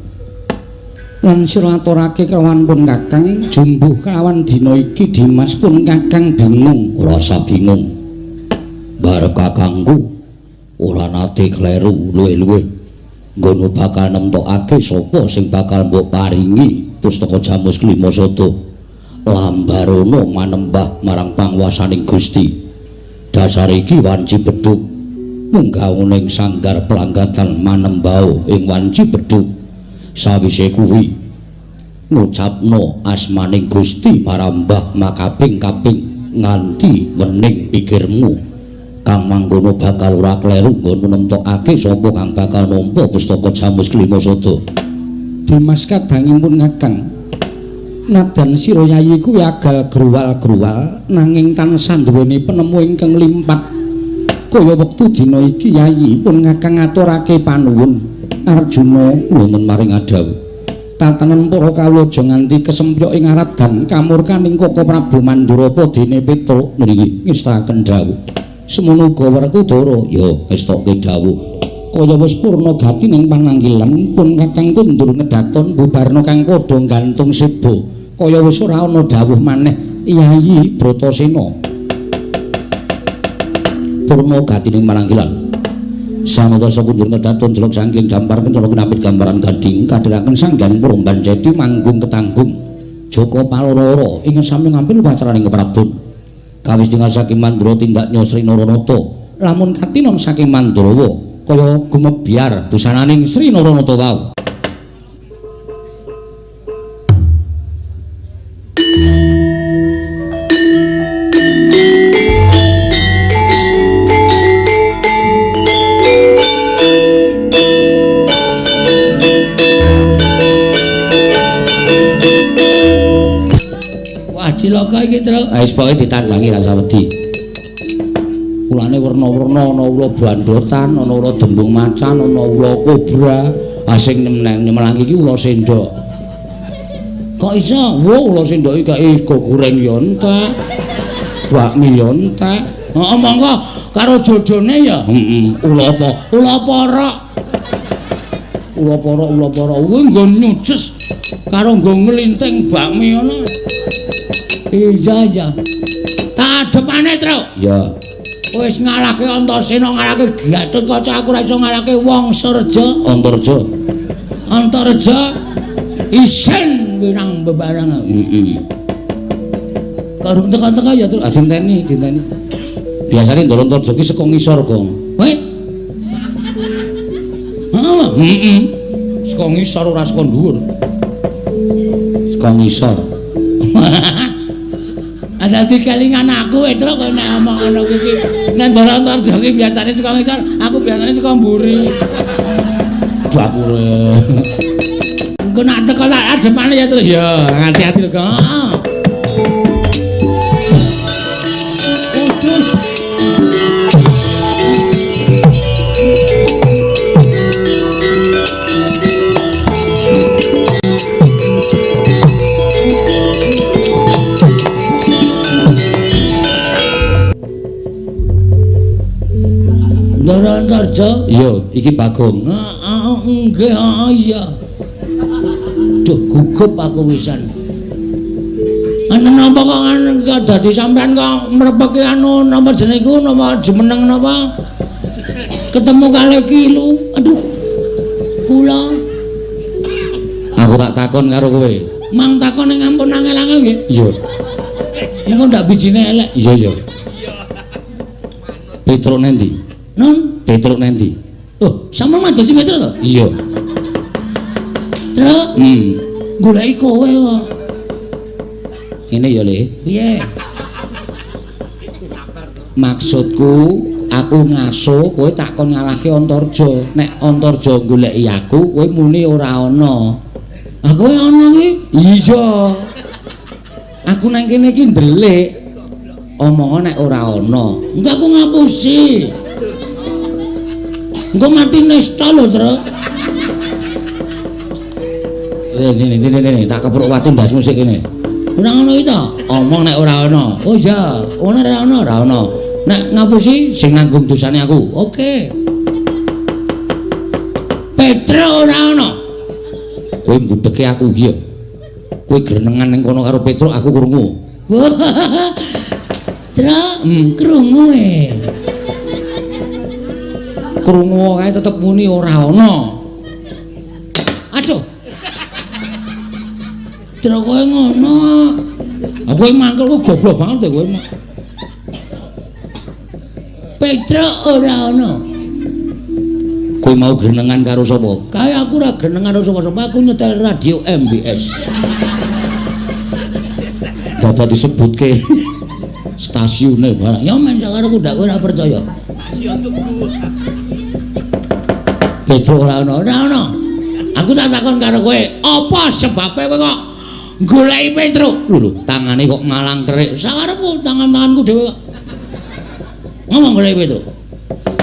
Lan sira aturake kelawan pun Kakang jumbuh kelawan dina iki Dimas pun Kakang bingung. Ora usah bingung. Barep kakangku ora nate kleru luwih-luwih. Nggono bakal nemtokake sapa sing bakal mbok paringi pustaka Jamus Klima Sada. Lambarono manembah marang panguwasaning Gusti. Dasar iki wanci bedhug munggah ning sanggar pelanggatan manembao ing wanci bedhug. Sawise kuwi ngucapno asmaning Gusti marambah makaping-kaping nganti wening pikirmu kang mangkono bakal ora kleru nggon nemtokake sapa kang bakal nampa pustaka Jamus Klima Sada. Dimas kadangipun Kakang, Nadan sira Yayi kuwi agal gruwal-gruwal nanging tansah duweni penemu ingkang limpat. Kaya wektu dina iki Yayi pun ngakang ngaturake panuwun. Arjuna wonten maring adhawuh. Tatanan para kawula aja nganti kesempyok ing aradang kamurkaning Koko Prabu Mandura apa dene Petruk niki ngestaken dawuh. Semono uga Werkudara ya ngestokke dawuh. Kaya wis purna gatining pananggilan pun kakang kundur ngedaton bubarna kang padha gantung seba. Kaya wis ora ana dawuh maneh Yayi Bratasena. Purna gatining pananggilan. Sanata sakunjur kedaton jelok saking dampar kencana kinapit gambaran gading kadhiraken sanggan puromban jeti manggung ketanggung Joko Paloro ing sami ngampil upacaraning keprabon. Kawis tinggal saking Mandura tindak Sri Naranata lamun katinon saking Mandrawa kaya gumebyar busananing Sri Naranata wau. Cilaka iki, Truk. Wis pokoke ditandangi rasa wedi. Ulane werna-werna, ana ula bandotan, ana ula dembung macan, ana ula kobra. Ah sing nyemelang iki ula sendok. Kok iso? Wo ula sendok iki kae sego goreng ya entek. Bakmi ya entek. Heeh, monggo karo jojone ya. Heeh, ula apa? Ula porok. Ula porok, ula porok kuwi nggo nyuces karo nggo nglinting bakmi ngono. Iya, iya. Tak adepane, Truk. Ya. Wis ngalahke Antasena, ngalahke Gatotkaca, aku ora iso ngalahke Wangsareja. Antareja. Antareja isin winang bebarang. Heeh. Karo teka-teka ya, Truk. Ah dinteni, dinteni. Biasane Ndara Antareja ki saka ngisor, Gong. Kowe? Heeh. Heeh. Saka ngisor ora saka dhuwur. Saka ngisor. Dadi kelingan aku Truk nek omong ngono kuwi. Nek Ndara Antareja ki biasane saka ngisor, aku biasane saka mburi. Dapure. Engko nek teko tak adepane ya, Truk. Ya, hati-hati lho, Gong. Heeh. Kudus. Ndara Antareja? Iya, iki Bagong. Heeh, nggih, heeh, iya. Duh, gugup aku wisan. Anu napa kok anu dadi sampean kok mrepeki anu napa jenenge iku napa jumeneng napa? Ketemu kalih kilu. Aduh. Kula. Aku tak takon karo kowe. Mang takon ning ampun angel-angel nggih. Iya. Engko ndak bijine elek. Iya, iya. Petruk nendi? Nun, Petruk nendi? Oh, sampean madosi Petruk to? Iya. Truk. Goleki kowe kok. Ngene ya, Le. Piye? Maksudku aku ngaso kowe tak kon ngalahke Antarja. Nek Antarja goleki aku, kowe muni ora ana. Ah kowe ana ki? Iya. Aku nang kene iki ndelik. Omong nek ora ana. Engko aku ngapusi. Engko mati nesta lho, Truk. Ini, tak kepruk watu ndasmu sik kene. Ora ngono iki to? Omong nek ora ana. Oh iya, ono ora ana? Ora ana. Nek ngapusi sing nanggung dosane aku. Oke. Petruk ora ana. Kowe mbudeke aku iya. Kowe grenengan ning kono karo Petruk aku krungu. Truk, krungu e. Krungu kae tetep muni ora ana. Aduh. Truk kowe ngono. Aku mangkel kok goblok banget kowe. Petruk ora ana. Kowe mau grenengan karo sapa? Kae aku ora grenengan karo sapa-sapa, aku nyetel radio MBS. Dadak disebutke stasiune barang. Ya men sakarepku ndak ora percaya. Stasiun Tugu. Petruk ora ana. Ora ana. Aku tak takon karo kowe, apa sebabe kowe kok Goleki Petruk. Lho lho, tangane kok ngalang kerik. Sakarepku tangan-tanganku dhewe kok. Ngomong goleki Petruk.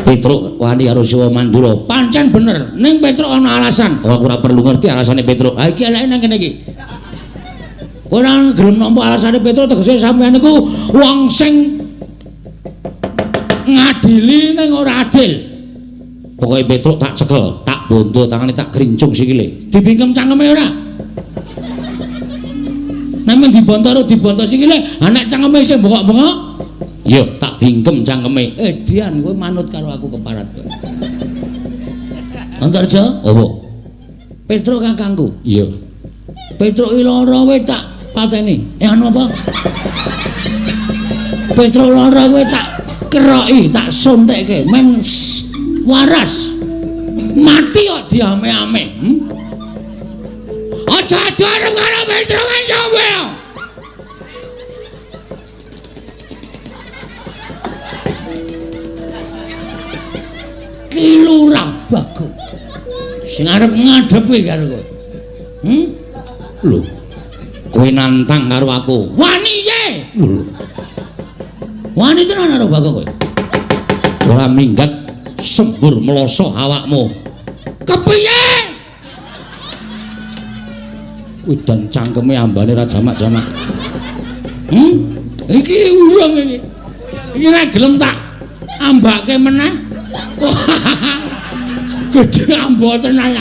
Petruk wani karo Siwa Mandura. Pancen bener, ning Petruk ana alasan. Oh, aku ora perlu ngerti alasane Petruk. Ha iki eleke nang kene iki. Kowe ora gelem nampa alasane Petruk tegese sampeyan niku wong sing ngadili ning ora adil. Pokoke Petruk tak cekel, tak bondo tangane tak grincung sikile. Dibingkem cangkeme ora? Nek men dibonto ora dibonto sikile, ha nek cangkeme isih bengok-bengok, ya tak bingkem cangkeme. Dian kowe manut karo aku keparat kowe. Antarja, apa? Petruk kakangku. Iya. Petruk iki lara kowe tak pateni. Anu apa? Petruk lara kowe tak keroki, tak suntikke men waras. Mati kok diame-ame. Aja arep karo Petruk kowe. Ki Lurah Bagong sing arep ngadepi karo kowe. Lho. Kowe nantang karo aku. Wani ye. Lho. Wani tenan karo Bagong kowe. Ora minggat sembur mloso awakmu. Kepiye? Udan cangkeme ambane ra jamak-jamak. Iki urung iki. Iki nek gelem tak ambake meneh. Gedhe ambo tenan.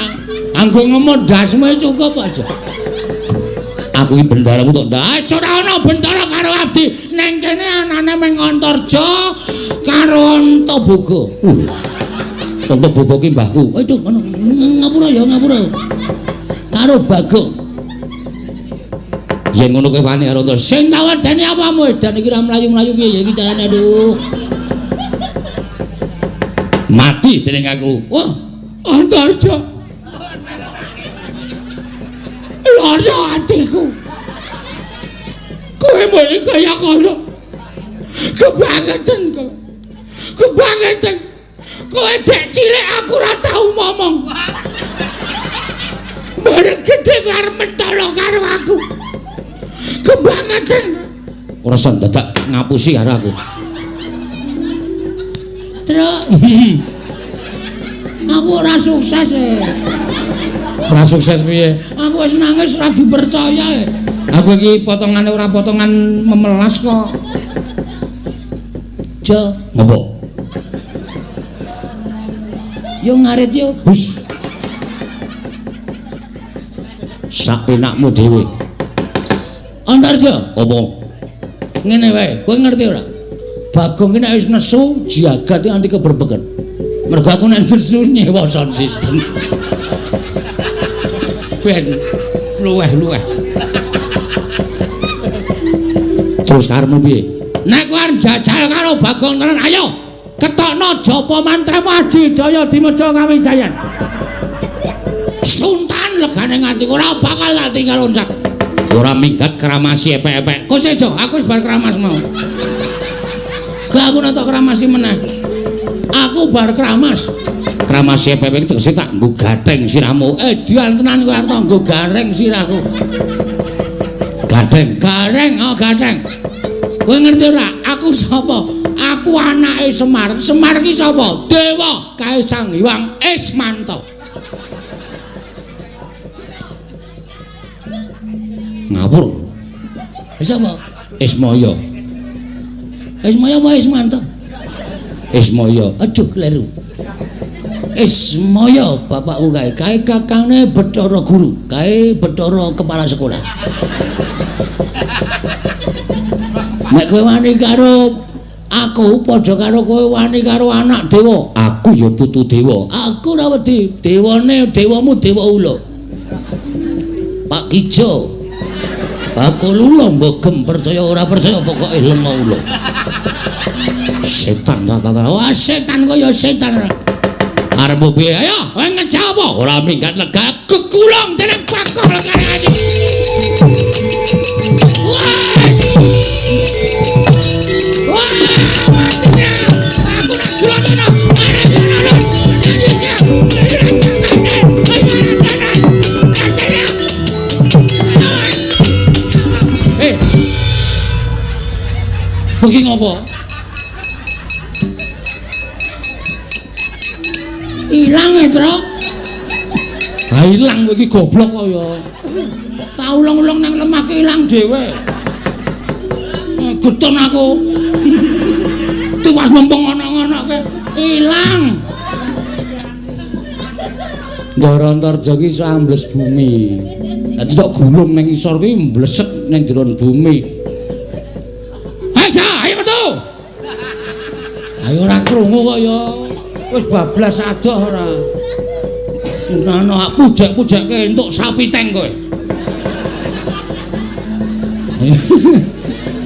Anggo ngemot ndasmu cukup aja. Aku iki bendaramu tok. Ndas ora ana bendara karo abdi. Neng kene anane mung Antarja karo Antaboga. Antaboga ki mbahku. Aduh ngono. Ngapura ya ngapura. Karo Bagong. Yen ngono kowe wani karo Antarja. Sing tawedane apamu edan iki ra mlayu-mlayu piye ya iki carane aduh. Mati dening aku. Wah, Antarja. Lara atiku. Kowe muni kaya ngono. Kebangetan kowe. Kebangetan. Kowe dek cilik aku ora tau ngomong. Bareng gedhe kowe arep mentolo karo aku. Kebangetan. Ora usah dadak ngapusi karo aku. Truk. Aku ora sukses e. Ora sukses piye? Aku wis nangis ora dipercaya e. Aku iki potongane ora potongan memelas kok. Jo, ngopo? Yo ngarit yo. Hus. Sak penakmu dhewe. Antarja, apa? Ngene wae, kowe ngerti ora? Bagong ki nek wis nesu jagat nganti keberbeken. Mergo aku nek nesu nyewa sound system. Ben luweh-luweh. Terus karepmu piye? Nek kowe arep jajal karo Bagong tenan, ayo ketokno japa mantramu Aji Jaya Dimeja Kawijayan. Suntan legane nganti ora bakal tak tinggal loncat. Ora minggat keramasi epek-epek. Kok sejo, aku wis bar keramas mau. Gak aku nek tak keramasi meneh. Aku bar keramas. Keramasi epek-epek tegese tak nggo gatheng sirahmu. Dian tenan kowe arep nggo gareng sirahku. Gatheng, gareng, oh gatheng. Kowe ngerti ora? Aku sapa? Aku anake Semar. Semar ki sapa? Dewa Kae Sang Hyang Ismanta. Ngawur. Sapa? Ismaya. Ismaya apa Ismanta? Ismaya. Aduh kleru. Ismaya bapakku kae. Kae kakangne Bathara Guru, kae Bathara kepala sekolah. Nek kowe wani karo aku padha karo kowe wani karo anak dewa. Aku ya putu dewa. Aku ora wedi. Dewane dewamu dewa ula. Pak Kijo. Bakul ula mbogem percaya ora percaya pokoke lenga ula. Setan rata-rata. Wah setan kaya setan. Arep piye? Ayo, kowe ngejak apa? Ora minggat lega kekulung dening Bagong legane ati. Wes. Wah, mati ya. Aku nak gelem. Kowe iki ngopo? Ilang e, Tru. Ha ilang kowe iki goblok kaya. Tak ulung-ulung nang lemah ki ilang dhewe. Getun aku. Tiwas mumpung ngono-ngonoke ilang. Ndara Antarja ki iso ambles bumi. Dadi tok gulung nang isor kuwi mbleset nang jero bumi. Ayo, ayo metu. Ayo ora krungu kok ya. Wis bablas adoh ora. Ngono aku pujek-pujekke entuk sapi teng kowe.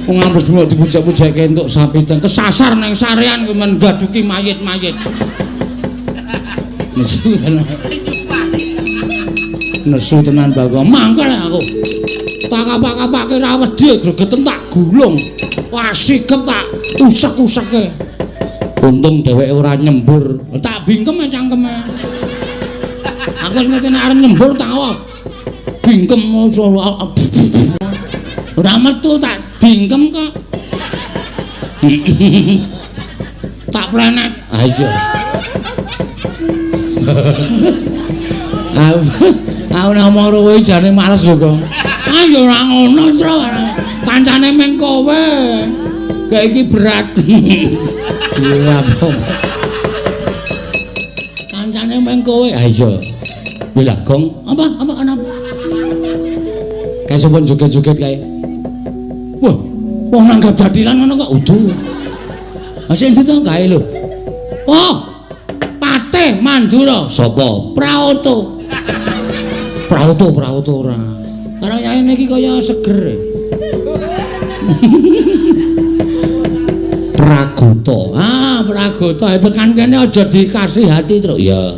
Wong ambles bumi dipujek-pujekke entuk sapi teng kesasar nang sarean kowe men gaduki mayit-mayit. Nesu tenan. Nesu tenan Bagong. Mangkel aku. Tak kapak-kapake ra wedi gregeten tak gulung. Wasigep tak usek-useke. Untung dheweke ora nyembur. Tak bingkem cangkeme. Aku wis ngerti nek arep nyembur tak bingkem ora metu tak bingkem kok. Tak plenet. Ah iya. Aku nek omong karo kowe jane males lho, Gong. Ah ya ora ngono, Tru. Kancane meng kowe. Kayak iki berat. Iya apa. Kancane meng kowe. Ah iya. Wih lah, Gong. Apa? Apa ana? Kae sapa joget-joget kae? Wah, wong nanggap jadilan ngono kok udu. Ha sing ndi to kae lho? Oh. Patih Mandura. Sapa? Praoto. Praoto, Praoto ora. Karo yaene iki kaya seger. Pragota. Ah, Pragota. Tekan kene aja dikasih hati, Tru. Iya.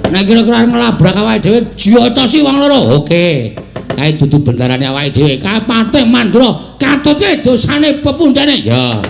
Nek kira-kira nglabrak awake dhewe jotosi wong loro. Oke. Kae dudu bendarane awake dhewe. Kae Patih Mandura katutke dosane pepundhene. Ya.